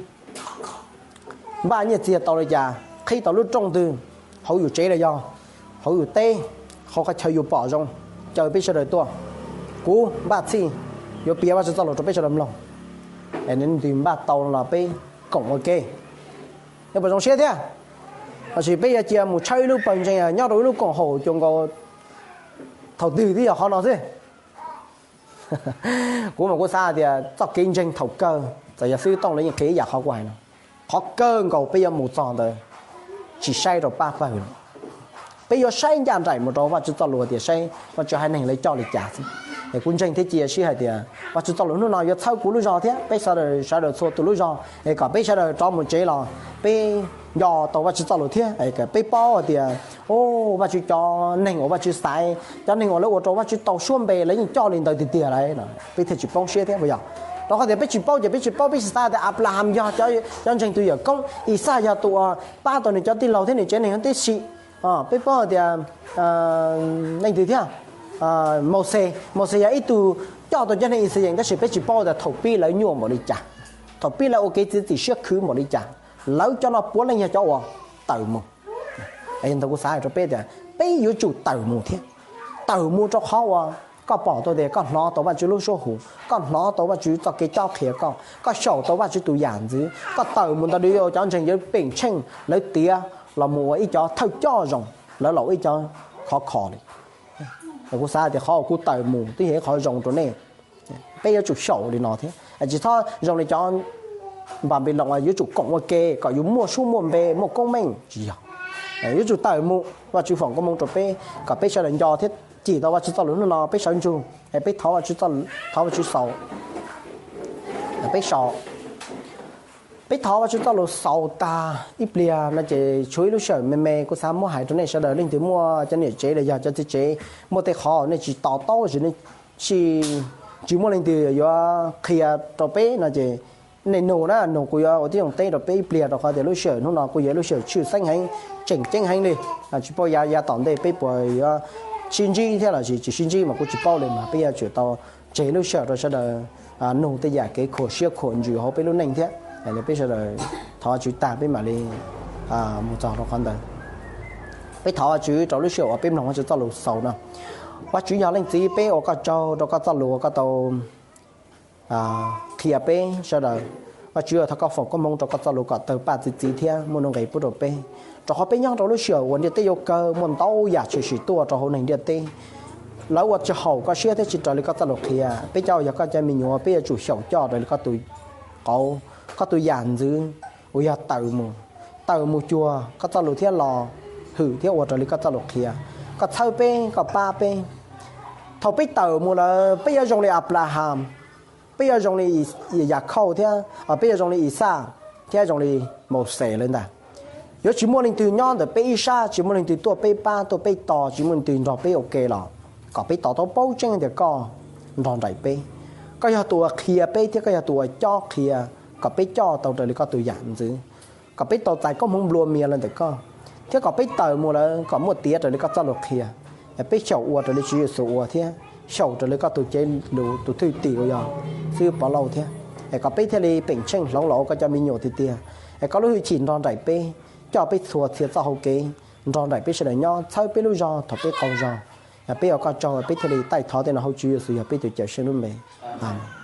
npaj nyiaj txiag tau li cas, qhib tau lub rooj twg, hauv yus tsev los yog hauv yus teb, hauv qhov chaw yus pom zoo, caw peb sawv daws tuaj. Kuv npaj txhij yuav piav Vajtswv txoj lus rau peb sawv daws mloog. Es leej twg npaj tau los peb koom ua ke, nej puas zoo siab thiab? Tab sis peb yuav cia mus tshawb ib lub pawg ntseeg nyob rau ib lub koom haum cuag nkaus thaum twg twb yog qhov no xwb. Kuv mas kuv xav hais tias txoj kev ntseeg thaum kawg, txawm yog xib hwb Tooj los yeej qhia ib yam qhov kuv hais no, qhov kawg nkaus peb yuav mus txog ntawd tsis saib rau pab pawg lawm. Peb yuav saib ncaj nraim mus rau Vajtswv txoj lus tias saib Vajtswv haiv neeg lawv coj li cas xwb. Es kuv ntseeg thiab cia siab hais tias Vajtswv txoj lus hnub no yuav txhawb kuv lub zog thiab peb sawv daws, sawv daws txhua tus lub zog, es kom peb sawv daws rov mus tsev los peb nco tau Vajtswv txoj lus thiab es kom peb paub hais tias, o, Vajtswv cov neeg uas Vajtswv xaiv, cov neeg uas lawv ua rau Vajtswv tau suab npe lawv yeej coj li ntawd tiag tiag lawm, peb thiaj tsis poob siab thiab puas yog? Rau qhov tias peb tsis paub ces peb tsis paub, peb tsis xav tias Anplaham yog cov ntseeg tus yawm koob, Ixaj yog tus uas pab tau nws cov tij laug thiab nws tsev neeg tib si. Peb paub hais tias leej twg thiab, Mauxes, Mauxes yog ib tug coj tau cov neeg Yixalayees, tab sis peb tsis paub tias thaum pib lawv nyuaj npaum li cas, thaum pib lawv ua kev txiav txim siab khwv npaum li cas, lawv cov no puav leej yog cov uas tawm mus. Ntawd kuv xav hais rau peb tias peb yuav tsum tawm mus thiab. Tawm mus rau qhov uas koj pom tau tias koj hnov tau Vajtswv lub suab hu, koj hnov tau Vajtswv txoj kev cob qhia koj, koj xyaum tau Vajtswv tus yam ntxwv, koj tawm mus ntawd cov ntseeg yuav pem tsheej lawv tiav los mus ua ib cov thawj coj zoo, lawv los ua ib cov khov kho li. Kuv xav tias qhov uas kuv tawm mus twb yog ib qhov zoo rau nej. Peb yuav tsum xyaum li no thiab, tsis txhob zoo li cov Npanpiloos yuav tsum koom ua ke kom yus muaj suab muaj npe muaj koob meej, tsis yog. Yuav tsum tawm mus, Vajtswv foom koob hmoov rau peb kom peb sawv daws nco thiab cim tau Vajtswv txoj lus hnub no, peb sawv ntsug, peb thov Vajtswv, thov Vajtswv xaus, peb sau. Peb thov Vajtswv txoj lus xaus tag ib pliag no ces tshuav ib lub sij hawm me me kuv xav muab hais rau nej sawv daws. Leej twg muaj cov niam tsev los yog cov txiv tsev, muaj tej qhov nej tsis to taub, tsis, tsis muaj leej twg yuav qhia rau peb no ces nej nug na, nug kuv yuav ua tib zoo teb rau peb ib pliag, rau qhov tias lub sij hawm hnub no kuj yog lub sij hawm tshwj xeeb heev, tseem ceeb heev li. Tsis paub yav yav tom ntej peb puas yuav sib ntsib thiab los tsis sib ntsib mas kuv tsis paub li, mas peb yuav tsum tau tseg lub sij hawm rau sawv daws nug tej yam kev khuam siab khuam ntsws hauv peb lub neej thiab. Peb sawv daws thov Vajtswv tag peb mam li mus txog rau qhov ntawd. Peb thov Vajtswv rau lub sij hawm uas peb mloog Vajtswv txoj lus xaus no. Vajtswv yog leej txiv, peb ua koj tsaug rau koj txoj lus uas koj tau qhia peb sawv daws. Vajtswv, thov koj foom koob hmoov rau koj txoj lus kom tawg paj txi txiv thiab muaj nuj nqis pub rau peb, rau qhov peb nyob rau lub sij hawm uas ntiaj teb yuav kawg, muaj ntau yam tshwm sim tuaj rau hauv neeg ntiaj teb. Lawv ua tsis haum koj siab thiab tsis raws li koj txoj lus qhia. Peb cov uas yog koj cov me nyuam, peb yuav tsum xyaum coj raws li koj tus qauv, koj tus yam ntxwv uas yog tawm mus, tawm mus cuag koj txoj lus thiab los hwm thiab ua raws li koj txoj lus qhia. Koj txhawb peb, koj pab peb. Thaum peb tawm mus lawm, peb yuav zoo li Anplahas, peb yuav zoo li Yakhauj thiab, peb yuav zoo li Ixaj thiab zoo li Mauxes lawm ntag. Yuav tsis muaj leej twg nyob ntawm peb ib sab, tsis muaj leej twg tuaj peb pab, tuaj peb tos, tsis muaj leej twg nrog peb ua ke los kom peb to taub paub tseeb tias koj nrog nraim peb. Koj yog tus uas qhia peb thiab koj yog tus uas cob qhia kom peb coj tau raws li koj tus yam ntxwv, kom peb tau txais koob hmoov nplua mias los ntawm koj, thiab kom peb tawm mus lawm kom muaj tiav raws li koj txoj lus qhia. Peb xyaum ua raws li Tswv Yexus ua thiab xyaum raws li koj tus cev lus, tus thwj tim uas yog xib hwb Pov Lauj thiab, es kom peb thiaj li peem tsheej hloov los ua koj cov me nyuam tiag tiag. Es koj lub hwj chim nrog nraim peb, coj peb txhua txhia txoj hau kev, nrog nraim peb sawv daws nyob, txhawb peb lub zog thaum peb qaug zog. Peb ua koj tsaug, peb thiaj li taij thov tej no hauv Tswv Yexus yog peb tus Cawmseej lub npe. Amees.